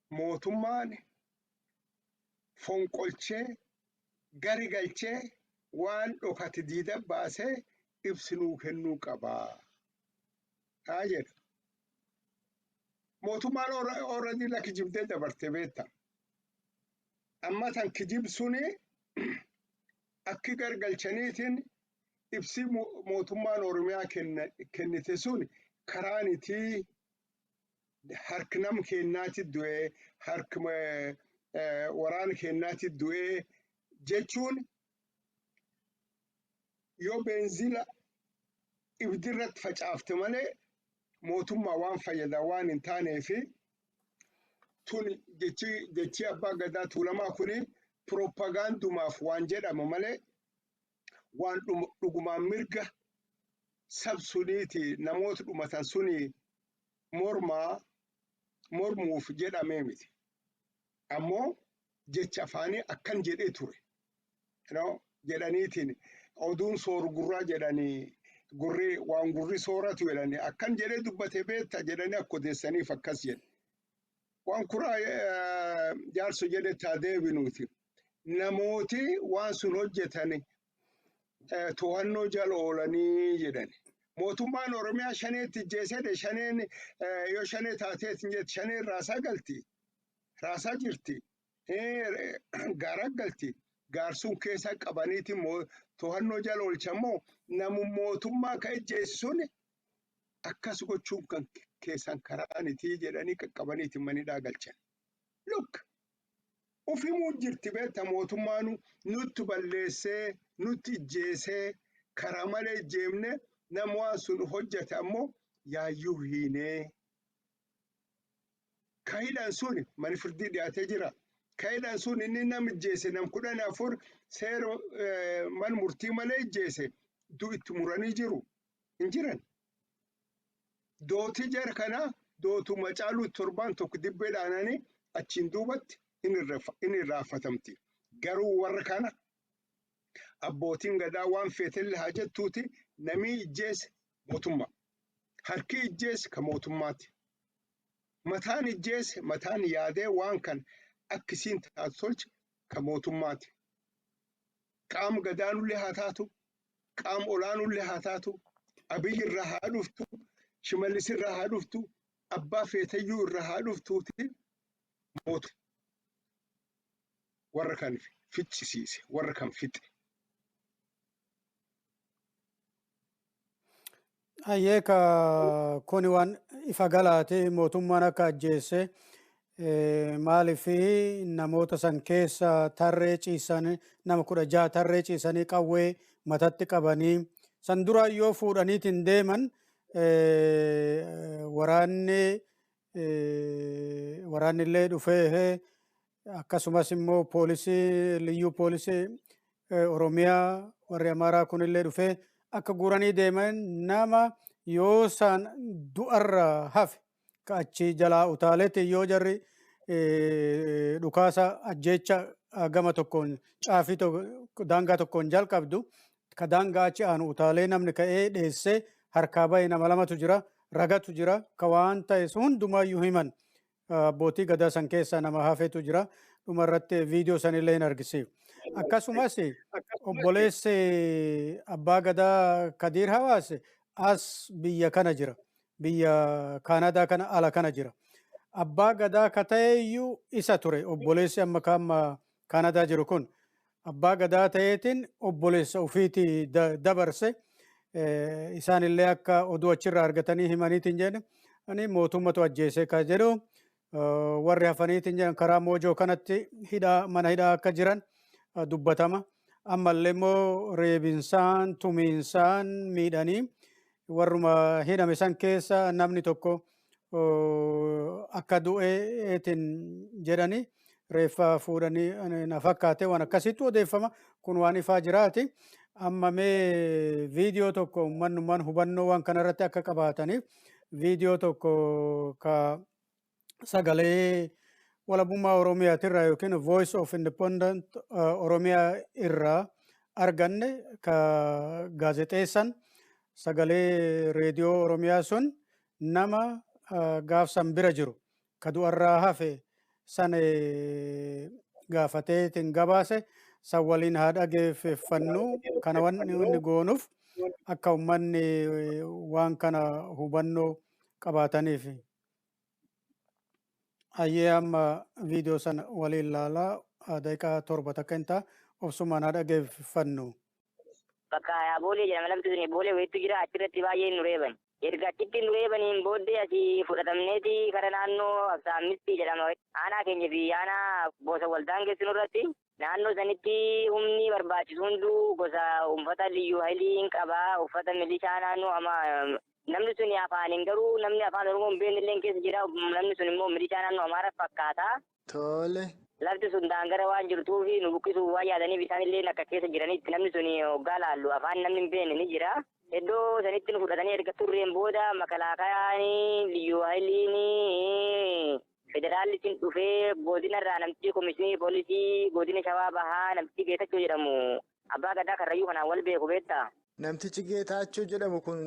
mootummaan fonqolchee gari galchee waan dhokate diida baasee ibsinuu kennuu qabaa. Haa jedha. Mootummaan already la kijibdee dabarte beekta. Amma tan kijib suni akki gargalchaniitiin ibsi mootummaan Oromiyaa kennite sun karaan itii harki nam kennaati du'ee, harki waraana kennaati du'ee jechuun yoo beenzila ibiddirratti facaafte malee mootummaa waan fayyada waan hin taaneefi tun jechi abbaa gadaa Tuulamaa kuni piroopagaandumaaf waan jedhamu malee waan dhugumaan mirga sab suniiti namoota dhumatan suni mormaa mormuuf jedhamee miti. Ammoo jecha afaanii akkan jedhee ture jedhaniitiin oduun sooru gurraa jedhanii, gurri waan gurri sooratu jedhanii, akkan jedhee dubbate beekta jedhanii akka odeessaniif akkas jedhe. Waan Kuraa Jaarso jedhe taa deebinuuti. Namooti waan sun hojjetan to'annoo jala oolanii jedhan. Mootummaan Oromiyaa shaneetti ijjeesedhe. Shaneen yoo shanee taateet hin jette, shaneen raasaa galti. Raasaa jirti. Gaara galti. Gaarsuun keessa qabaniiti to'annoo jala oolchammoo namu mootummaa ka ijjeessu sun akkas gochuun kan keessan karaanitii jedhanii qaqqabaniiti manidhaa galchan. Look, ufimuu jirti beekta, mootummaanu nutti balleessee nutti ijjeesee karaa malee ijjeemne, nama waan sun hojjete ammoo yaayyuu hiinee. Ka hidhan sun mani firdii dhiyaatee jira. Ka hidhan sun inni nam ijjeese, nam 14 seera man murtii malee ijjeese du itti muranii jiru. Hin jiran. Dootii jara kanaa dootuma caaluu torbaan tokko dibbee dhaananii achiin duubatti in irraanfatamti. Garuu warra kana abbootiin gadaa waan feetellee haa jettuuti, namii ijjeese mootummaa. Harki ijjeese ka mootummaati. Mataan ijjeese, mataan yaadee waan kan akkisiin taatu tolche ka mootummaati. Qaama gadaanullee haa taatu, qaama olaanullee haa taatu, Abiyyi irraa haa dhuftu, Shimallis irraa haa dhuftu, abbaa feetayyuu irraa haa dhuftuuti, mootu warra kan ficcisiise, warra kan fixe. Ayyee, ka kuni waan ifa galaati, mootummaan akka ajjeesse. Maaliif namoota san keessa tarree ciisan nama 16 tarree ciisanii qawwee matatti qabanii san dura yoo fuudhaniitiin deeman waraanni waraanni illee dhufee akkasumas immoo poolisii liyyuu poolisii Oromiyaa warri Amaaraa kunillee dhufee akka guuranii deeman nama yoo isaan du'arra hafe ka achi jalaa utaaletti yoo jarri dhukaasa ajjeecha gama tokkoon caafii daangaa tokkoon jalqabdu ka daangaa achi aanu utaalee namni ka'ee dheessee harkaa bahe nama lamatu jira, ragatu jira, ka waan ta'e hundumaayyuu himan abbootii gadaa san keessaa nama hafetu jira. Dhumarratti viidiyoo sanillee hin argisiifu. Akkasumas obboleessi abbaa gadaa Kadiir Hawaas as biyya kana jira. Biyya Kaanadaa kana ala kana jira. Abbaa gadaa ka ta'e iyyuu isa ture obboleessi amma kaamma Kaanadaa jiru kun. Abbaa gadaa ta'eetiin obboleessa ofiitii dabarse isaanillee akka oduu achirraa argatanii himaniitiin jedhe ani mootummatu ajjeese ka jedhu warri hafaniitiin jedhan karaa Moojoo kanatti hidhaa mana hidhaa akka jiran dubbatama. Ammallee immoo reebinsaan tumiinsaan miidhanii warruma hidhame san keessa namni tokko akka du'eetiin jedhanii reeffa fuudhanii na fakkaate waan akkasitti odeeffama kun waan ifaa jiraati. Amma mee viidiyoo tokko uummannumaan hubannoo waan kanarratti akka qabaataniif viidiyoo tokko ka sagalee walabummaa Oromiyaatirraa yookiin Voice of Independent Oromiyaa irraa arganne ka gaazexeessan sagalee reediyoo Oromiyaa sun nama gaafsan bira jiru ka du'arraa hafe san gaafateetiin gabaase san waliin haa dhageeffannu. Kana wanni inni goonuuf akka uummanni waan kana hubannoo qabaataniif. Hayyee, amma viidiyoo sana waliin laalaa daqiiqaa 7 takka hin ta'a, obsumaan haa dhageeffannu. Bakka Boolee jedhama lafti suni, Boolee wayiitu jira, achirratti baay'ee nu reeban. Erga achitti nu reebaniin booddee asii fudhatamneeti kara naannoo Absaammisti jedhama. Aanaa keenya fi aanaa Bosa waldaan geessinu irratti naannoo sanitti humni barbaachisu hunduu gosa uffata liyyuu hayilii hin qabaa, uffata milishaa naannoo ama namni suni afaaniin garuu namni afaan Oromoo hin beekne illee keessa jira, namni sun immoo milishaa naannoo Amaara fakkaata. Tole. Lafti sun daangara waan jirtuufi nu buqqisuuf waan yaadaniif isaan illee akka keessa jiranitti namni sun hoggaa laallu afaan namni hin beekne ni jira. Iddoo sanitti nu fudhatanii erga turreen booda makalaakayaan liyyuu hayiliin federaallitiin dhufee godina irraa namtichi komishinii poolisii godina Shawaa Bahaa namtichi Geetachoo jedhamu abbaa gadaa Karrayyuu kanaan wal beeku beektaa? Namtichi Geetaachoo jedhamu kun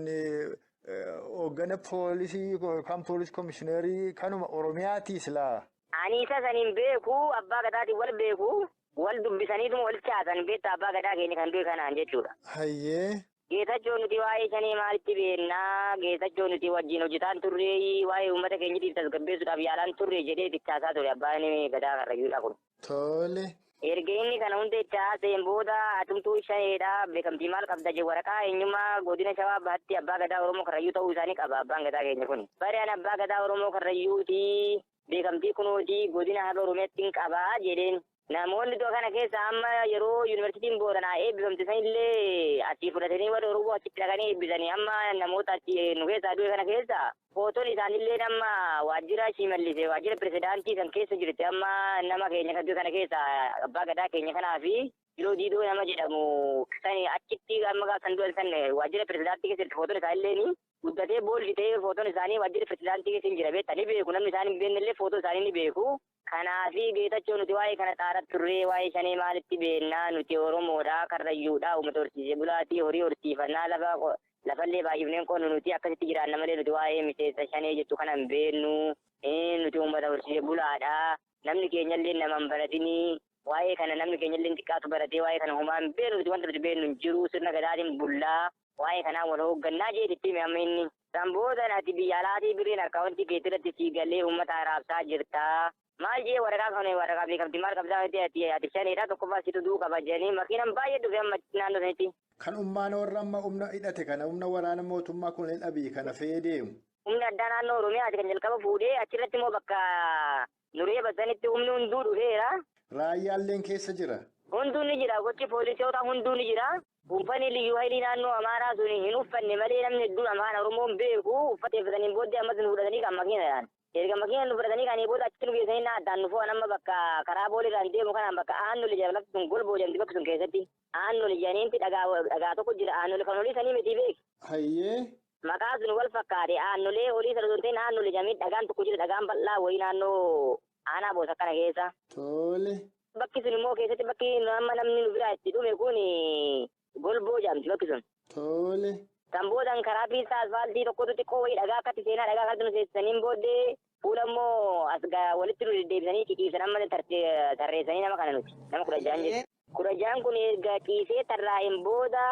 hooggana poolisii kan poolis komishineerii kanuma Oromiyaati silaa. Ani isa saniin beeku, abbaa gadaatiin wal beeku, wal dubbisaniituma wal chaasan beektaa abbaa gadaa keenya kan du'e kanaan jechuudha. Hayyee. Geetachoo nuti waa'ee shanii maalitti beennaa? Geetachoo nuti wajjin hojjetaan turree, waa'ee uummata keenyatiif tasgabbeessuudhaaf yaalaan turre jedhee itti ture abbaan gadaa Karrayyuudha kun. Tole. Erga inni kana hunda itti haasa'een booda atumtuu shaneedha beekamtii maal qabda je waraqaa eenyummaa godina Shawaa Bahaatti abbaa gadaa Oromoo Karrayyuu ta'uu isaanii qaba abbaan gadaa keenya kun. Bari ani abbaa gadaa Oromoo Karrayyuuti, beekamtii kunuuti godina haga Oromiyaatti hin qabaa jedheen. Namoonni du'a kana keessa amma yeroo yuunivarsiitiin Booranaa eebbifamte sanillee achii fudhatanii warri Oromoo achitti dhaqanii eebbisanii amma namoota achi nu keessaa du'e kana keessa footoon isaanillee amma waajjira Shimallis waajjira pirezidaantii san keessa jirti. Amma nama keenya kan du'e kana keessa abbaa gadaa keenya kanaa fi Jiloo Diidoo nama jedhamu sani achitti amma gaafa san du'an san waajjira pirezidaantii keessa jirti footoon isaanillee guddatee booldi ta'ee footoon isaanii waajjira pirezidaantii keessa hin jira beektaa ni beeku, namni isaan hin beeknellee footoo isaanii ni beeku. Kanaafi Geetachoo nuti waa'ee kana xaaraa turree, waa'ee shanee maalitti beennaa? Nuti Oromoodha, Karrayyuudha, uummata horsiisee bulaatii, horii horsiifannaa, lafa lafallee baay'ifneen qonnu, nuti akkasitti jiraanna malee nuti waa'ee miseensa shanee jettu kana hin beennu. Nuti uummata horsiisee bulaadha. Namni keenyallee nama hin baratinii. Waa'ee kana namni keenyallee xiqqaatu baratee waa'ee kana homaa hin beeknu, nuti wanta nuti beeknu hin jiru, sirna gadaatiin bullaa, waa'ee kanaa wal hooggannaa jedhetti hime amma inni. San booda ati biyya alaatii birriin akkaawuntii keetirratti sii galee uummata araabsaa jirta. Maal jee waraqaa kana waraqaa beekamtii maal qabdaa miti ati ati shaneedha tokkoffaa situ duu qaba jedhanii makiinaan baay'ee dhufe amma naannoo sanitti. Kan ummaan warra amma humna hidhate kana humna waraana mootummaa kunneen dhabii kana fe'ee deemu. Humni addaa naannoo Oromiyaati kan jalqaba fuudhee achirratti immoo bakka nuree basanitti humni hunduu dhufeera. Raayyaalleen keessa jira. Hunduu ni jira gochi poolisoota hunduu ni jira. Uffanni liyyuu hayilii naannoo Amaaraa sun hin uffanne malee namni hedduun afaan Oromoon beeku uffata uffataniin booddee ammas nu fudhatanii kan makiinadhaan. Erga makiina nu fudhatanii kan booda achitti nu geessanii na addaan nu fo'an amma bakka karaa boolirraan deemu kanaan bakka aannoli jala lafti sun golboo jedhamti bakki sun keessatti. Aannoli jedhaniinti dhagaa tokko jira aannoli kan olii sanii miti beeki. Hayyee. Maqaa sun wal fakkaate aannolee olii sana osoo hin ta'in aannoli jedhamee dhagaan tokko jira dhagaan bal'aa wayii naannoo aanaa boosa kana keessa. Tole. Bakki sun immoo keessatti bakki amma namni nu biraa itti dhume kun golboo jedhamti bakki sun. Tole. Kan boodan karaa piisaa asfaaltii tokkotu xiqqoo wayii dhagaa akkatti seenaa dhagaa akkatti nu seessaniin booddee fuula immoo as walitti nu deddeebisanii ciciibsan amma tarreessanii nama kana nuti nama 16 jechuudha. 16 kun erga ciisee tarraa'een booda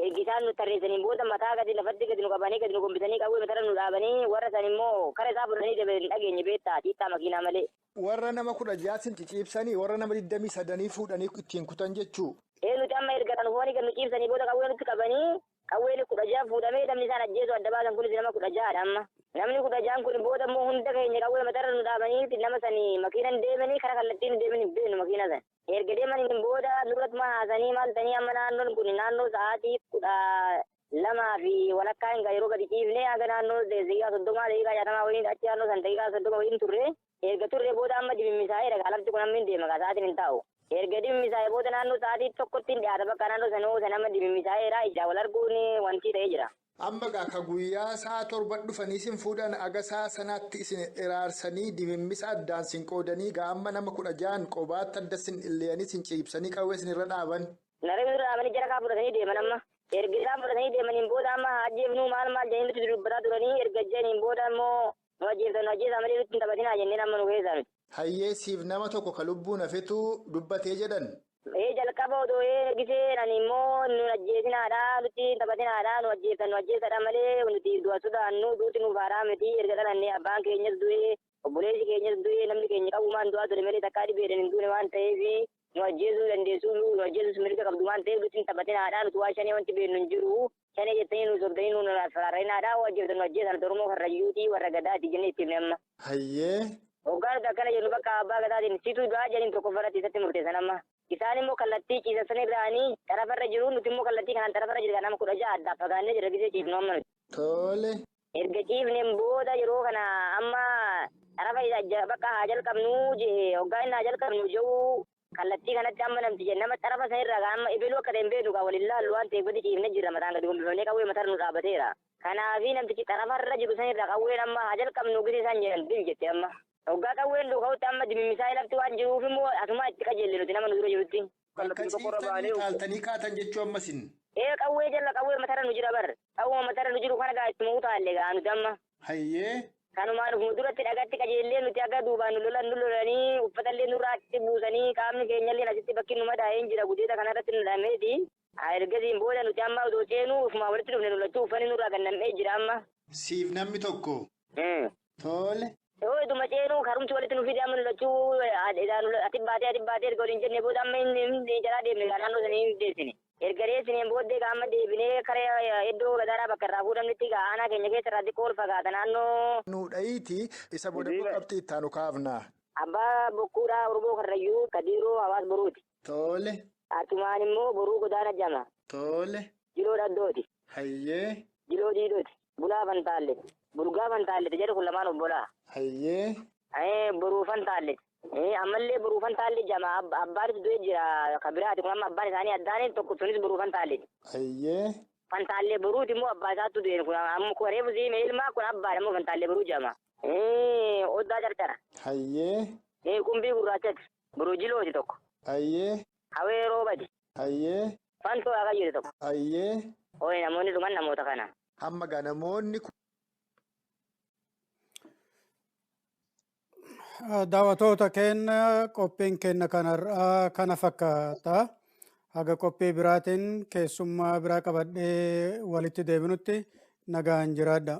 ergi isaan nu tarreessaniin booda mataa gadi lafatti gadi nu qabanii gadi nu gombisanii qawwee matarra nu dhaabanii warra san immoo kara isaa fudhatanii deebi'anii hin dhageenye beektaa xiixxaa makiinaa malee. Warra nama 16 sin ciciibsanii warra nama 23 fuudhanii ittiin kutan jechuu. Ee nuti amma erga kan foonii gad nu ciibsanii booda qawwee nutti qabanii qawween 16 fuudhamee namni isaan ajjeesu adda baasan kunis nama 16dha amma. Namni 16 kun booda immoo hunda keenya qawwee matarra nu dhaabanii nama sanii makiinan deemanii karaa kallattiin deemanii hin beeknu makiina san. Erga deemaniin booda nurratti haasanii maal ta'anii amma naannoon kun naannoo sa'aatii 12:30 hin yeroo gadi ciifnee haga naannoo daqiiqaa 30 daqiiqaa 60 waliin achi naannoo san daqiiqaa 30 waliin turre erga turre booda amma dimimmisaa'eera lafti kun amma hin deema sa'aatiin hin taa'u. Erga dimimmisaa'ee booda naannoo sa'aatii 1tti hin dhiyaata bakka naannoo sanoo san amma dimimmisaa'eera ijaa wal arguun wanti ta'ee jira. Amma gaa ka guyyaa sa'a 7 dhufanii isin fuudhan aga sa'a sanaatti isin iraarsanii dimimmisa addaan sin qoodanii gaa amma nama 16 qobaatti adda sin illeeyanii sin ciibsanii qawwee isin irra dhaaban. Narra irra dhaabanii jara kaa fudhatanii deeman amma. Erga isaan fudhatanii deemaniin booda amma ajjeefnuu maal maal jedhanii nutti dubbataa turanii erga jedhaniin booda immoo nu ajjeeftan nu ajjeesaa malee nutti hin taphatinaa jenneen amma nu keessaa nuti. Hayyee siif nama tokko ka lubbuun hafetu dubbatee jedhan. Ee jalqaba odoo ee gisee ani immoo nu ajjeesinaadha nutti hin taphatinaadha nu ajjeeftan nu ajjeesadha malee nuti du'a sodaannu duuti nuuf haaraa miti erga dhalannee abbaan keenyas du'ee obboleessi keenyas du'ee namni keenya qabumaan du'aa ture malee takkaa dhibeedhaan hin duune waan ta'eef nu ajjeesuu dandeessuu nu ajjeesuus mirga qabdu waan ta'eef nutti hin taphatinaadha nuti waa shanee wanti beeknu hin jiru shanee jettanii nu sobdanii nu fararinaadha waa ajjeeftan nu ajjeesan Oromoo Karrayyuutii warra gadaati jennee itti himne amma. Hayyee. Hoggaan nuti akkana jennu bakka abbaa gadaatiin situ du'aa jedhaniin tokko farratti isatti murteessan amma. Isaan immoo kallattii ciisan sana irraanii xarafarra jiru nuti immoo kallattii kanaan xarafarra jiru nama 16 adda fagaannee jira gisee ciifnu amma nuti. Tole. Erga ciifneen booda yeroo kana amma xarafa bakka haa jalqabnu jee hoggaan inni haa jalqabnu jiru kallattii kanatti amma namti nama xarafa sana irraa amma ebaluu akka ta'e hin beeknu gaa waliin laallu waan ta'eef gadi ciifnee jirra mataan gadi gombifamnee qawwee matarra nu dhaabateera. Kanaafi namtichi xarafarra jiru sana irraa qawween amma haa jalqabnu gisee isaan jedhan bil jette amma. Hoggaa qawween dhukaa'utti amma dimimmisaa'ee lafti waan jiruuf immoo asumaa itti qajeelle nuti nama nu dura jirutti. Bakka ciiftanii taaltanii kaatan jechuu ammasin. Ee qawwee jala qawwee matarra nu jira bar. Qawwee matarra nu jiru kana gaa ittuma utaalle gaa nuti amma. Hayyee. Kanumaan ufuma duratti dhagatti qajeellee nuti aga duubaan nu lolan nu lolanii uffatallee nurraa achitti buusanii qaamni keenyallee asitti bakki nu madaa'een jira gudeeda kanarratti nu dhameeti. Ergasiin booda nuti amma odoo ceenuu ufumaa walitti dhufne nu lachuu uffanni nurraa gannam'ee jira amma. Siif namni tokko. Tole. Yoo iduma ceenuu karumti walitti nu fide amma nu lachuu ati baatee erga waliin jenne booda amma inni jalaa deemne gaa naannoo sanii hin deessine. Erga deessineen booddee gaa amma deebinee kara iddoo gadaadhaa bakka irraa fuudhamnetti gaa aanaa keenya keessa irraa xiqqoo ol fagaata naannoo. Nu dha'iiti isa booda qabxii itti aanu kaafna. Abbaa Bokkuudhaa Oromoo Karrayyuu Kadiiroo Hawaas Boruuti. Tole. Atumaan immoo Boruu Godaana Jama. Tole. Jiloo Dhaddooti. Hayyee. Jiloo Diidooti. Bulaa Fantaalle. Burgaa Fantaalle jedhu kun lamaan obbolaa. Hayyee. Boruu Fantaalle. Ammallee Boruu Fantaalle jama abbaanis du'ee jira kabiraati kun amma abbaan isaanii addaaniin tokko sunis Boruu Fantaalle. Hayyee. Fantaalle Boruuti immoo abbaa isaattu du'een kun amma reefu siime ilmaa kun abbaadha immoo Fantaalle Boruu jama. Oddaa Carcara. Hayyee. Qumbii Gurraachati. Boruu Jilooti tokko. Hayyee. Hawee Roobati. Hayyee. Fantoo Akayyoo tokko. Hayyee. Ooyi namoonni dhuman namoota kana. Hamma gaa namoonni. Daawwattoota keenya qophiin keenya kanarraa kana fakkaata. Haga qophii biraatiin keessummaa biraa qabadhee walitti deebinutti nagaan jiraadha.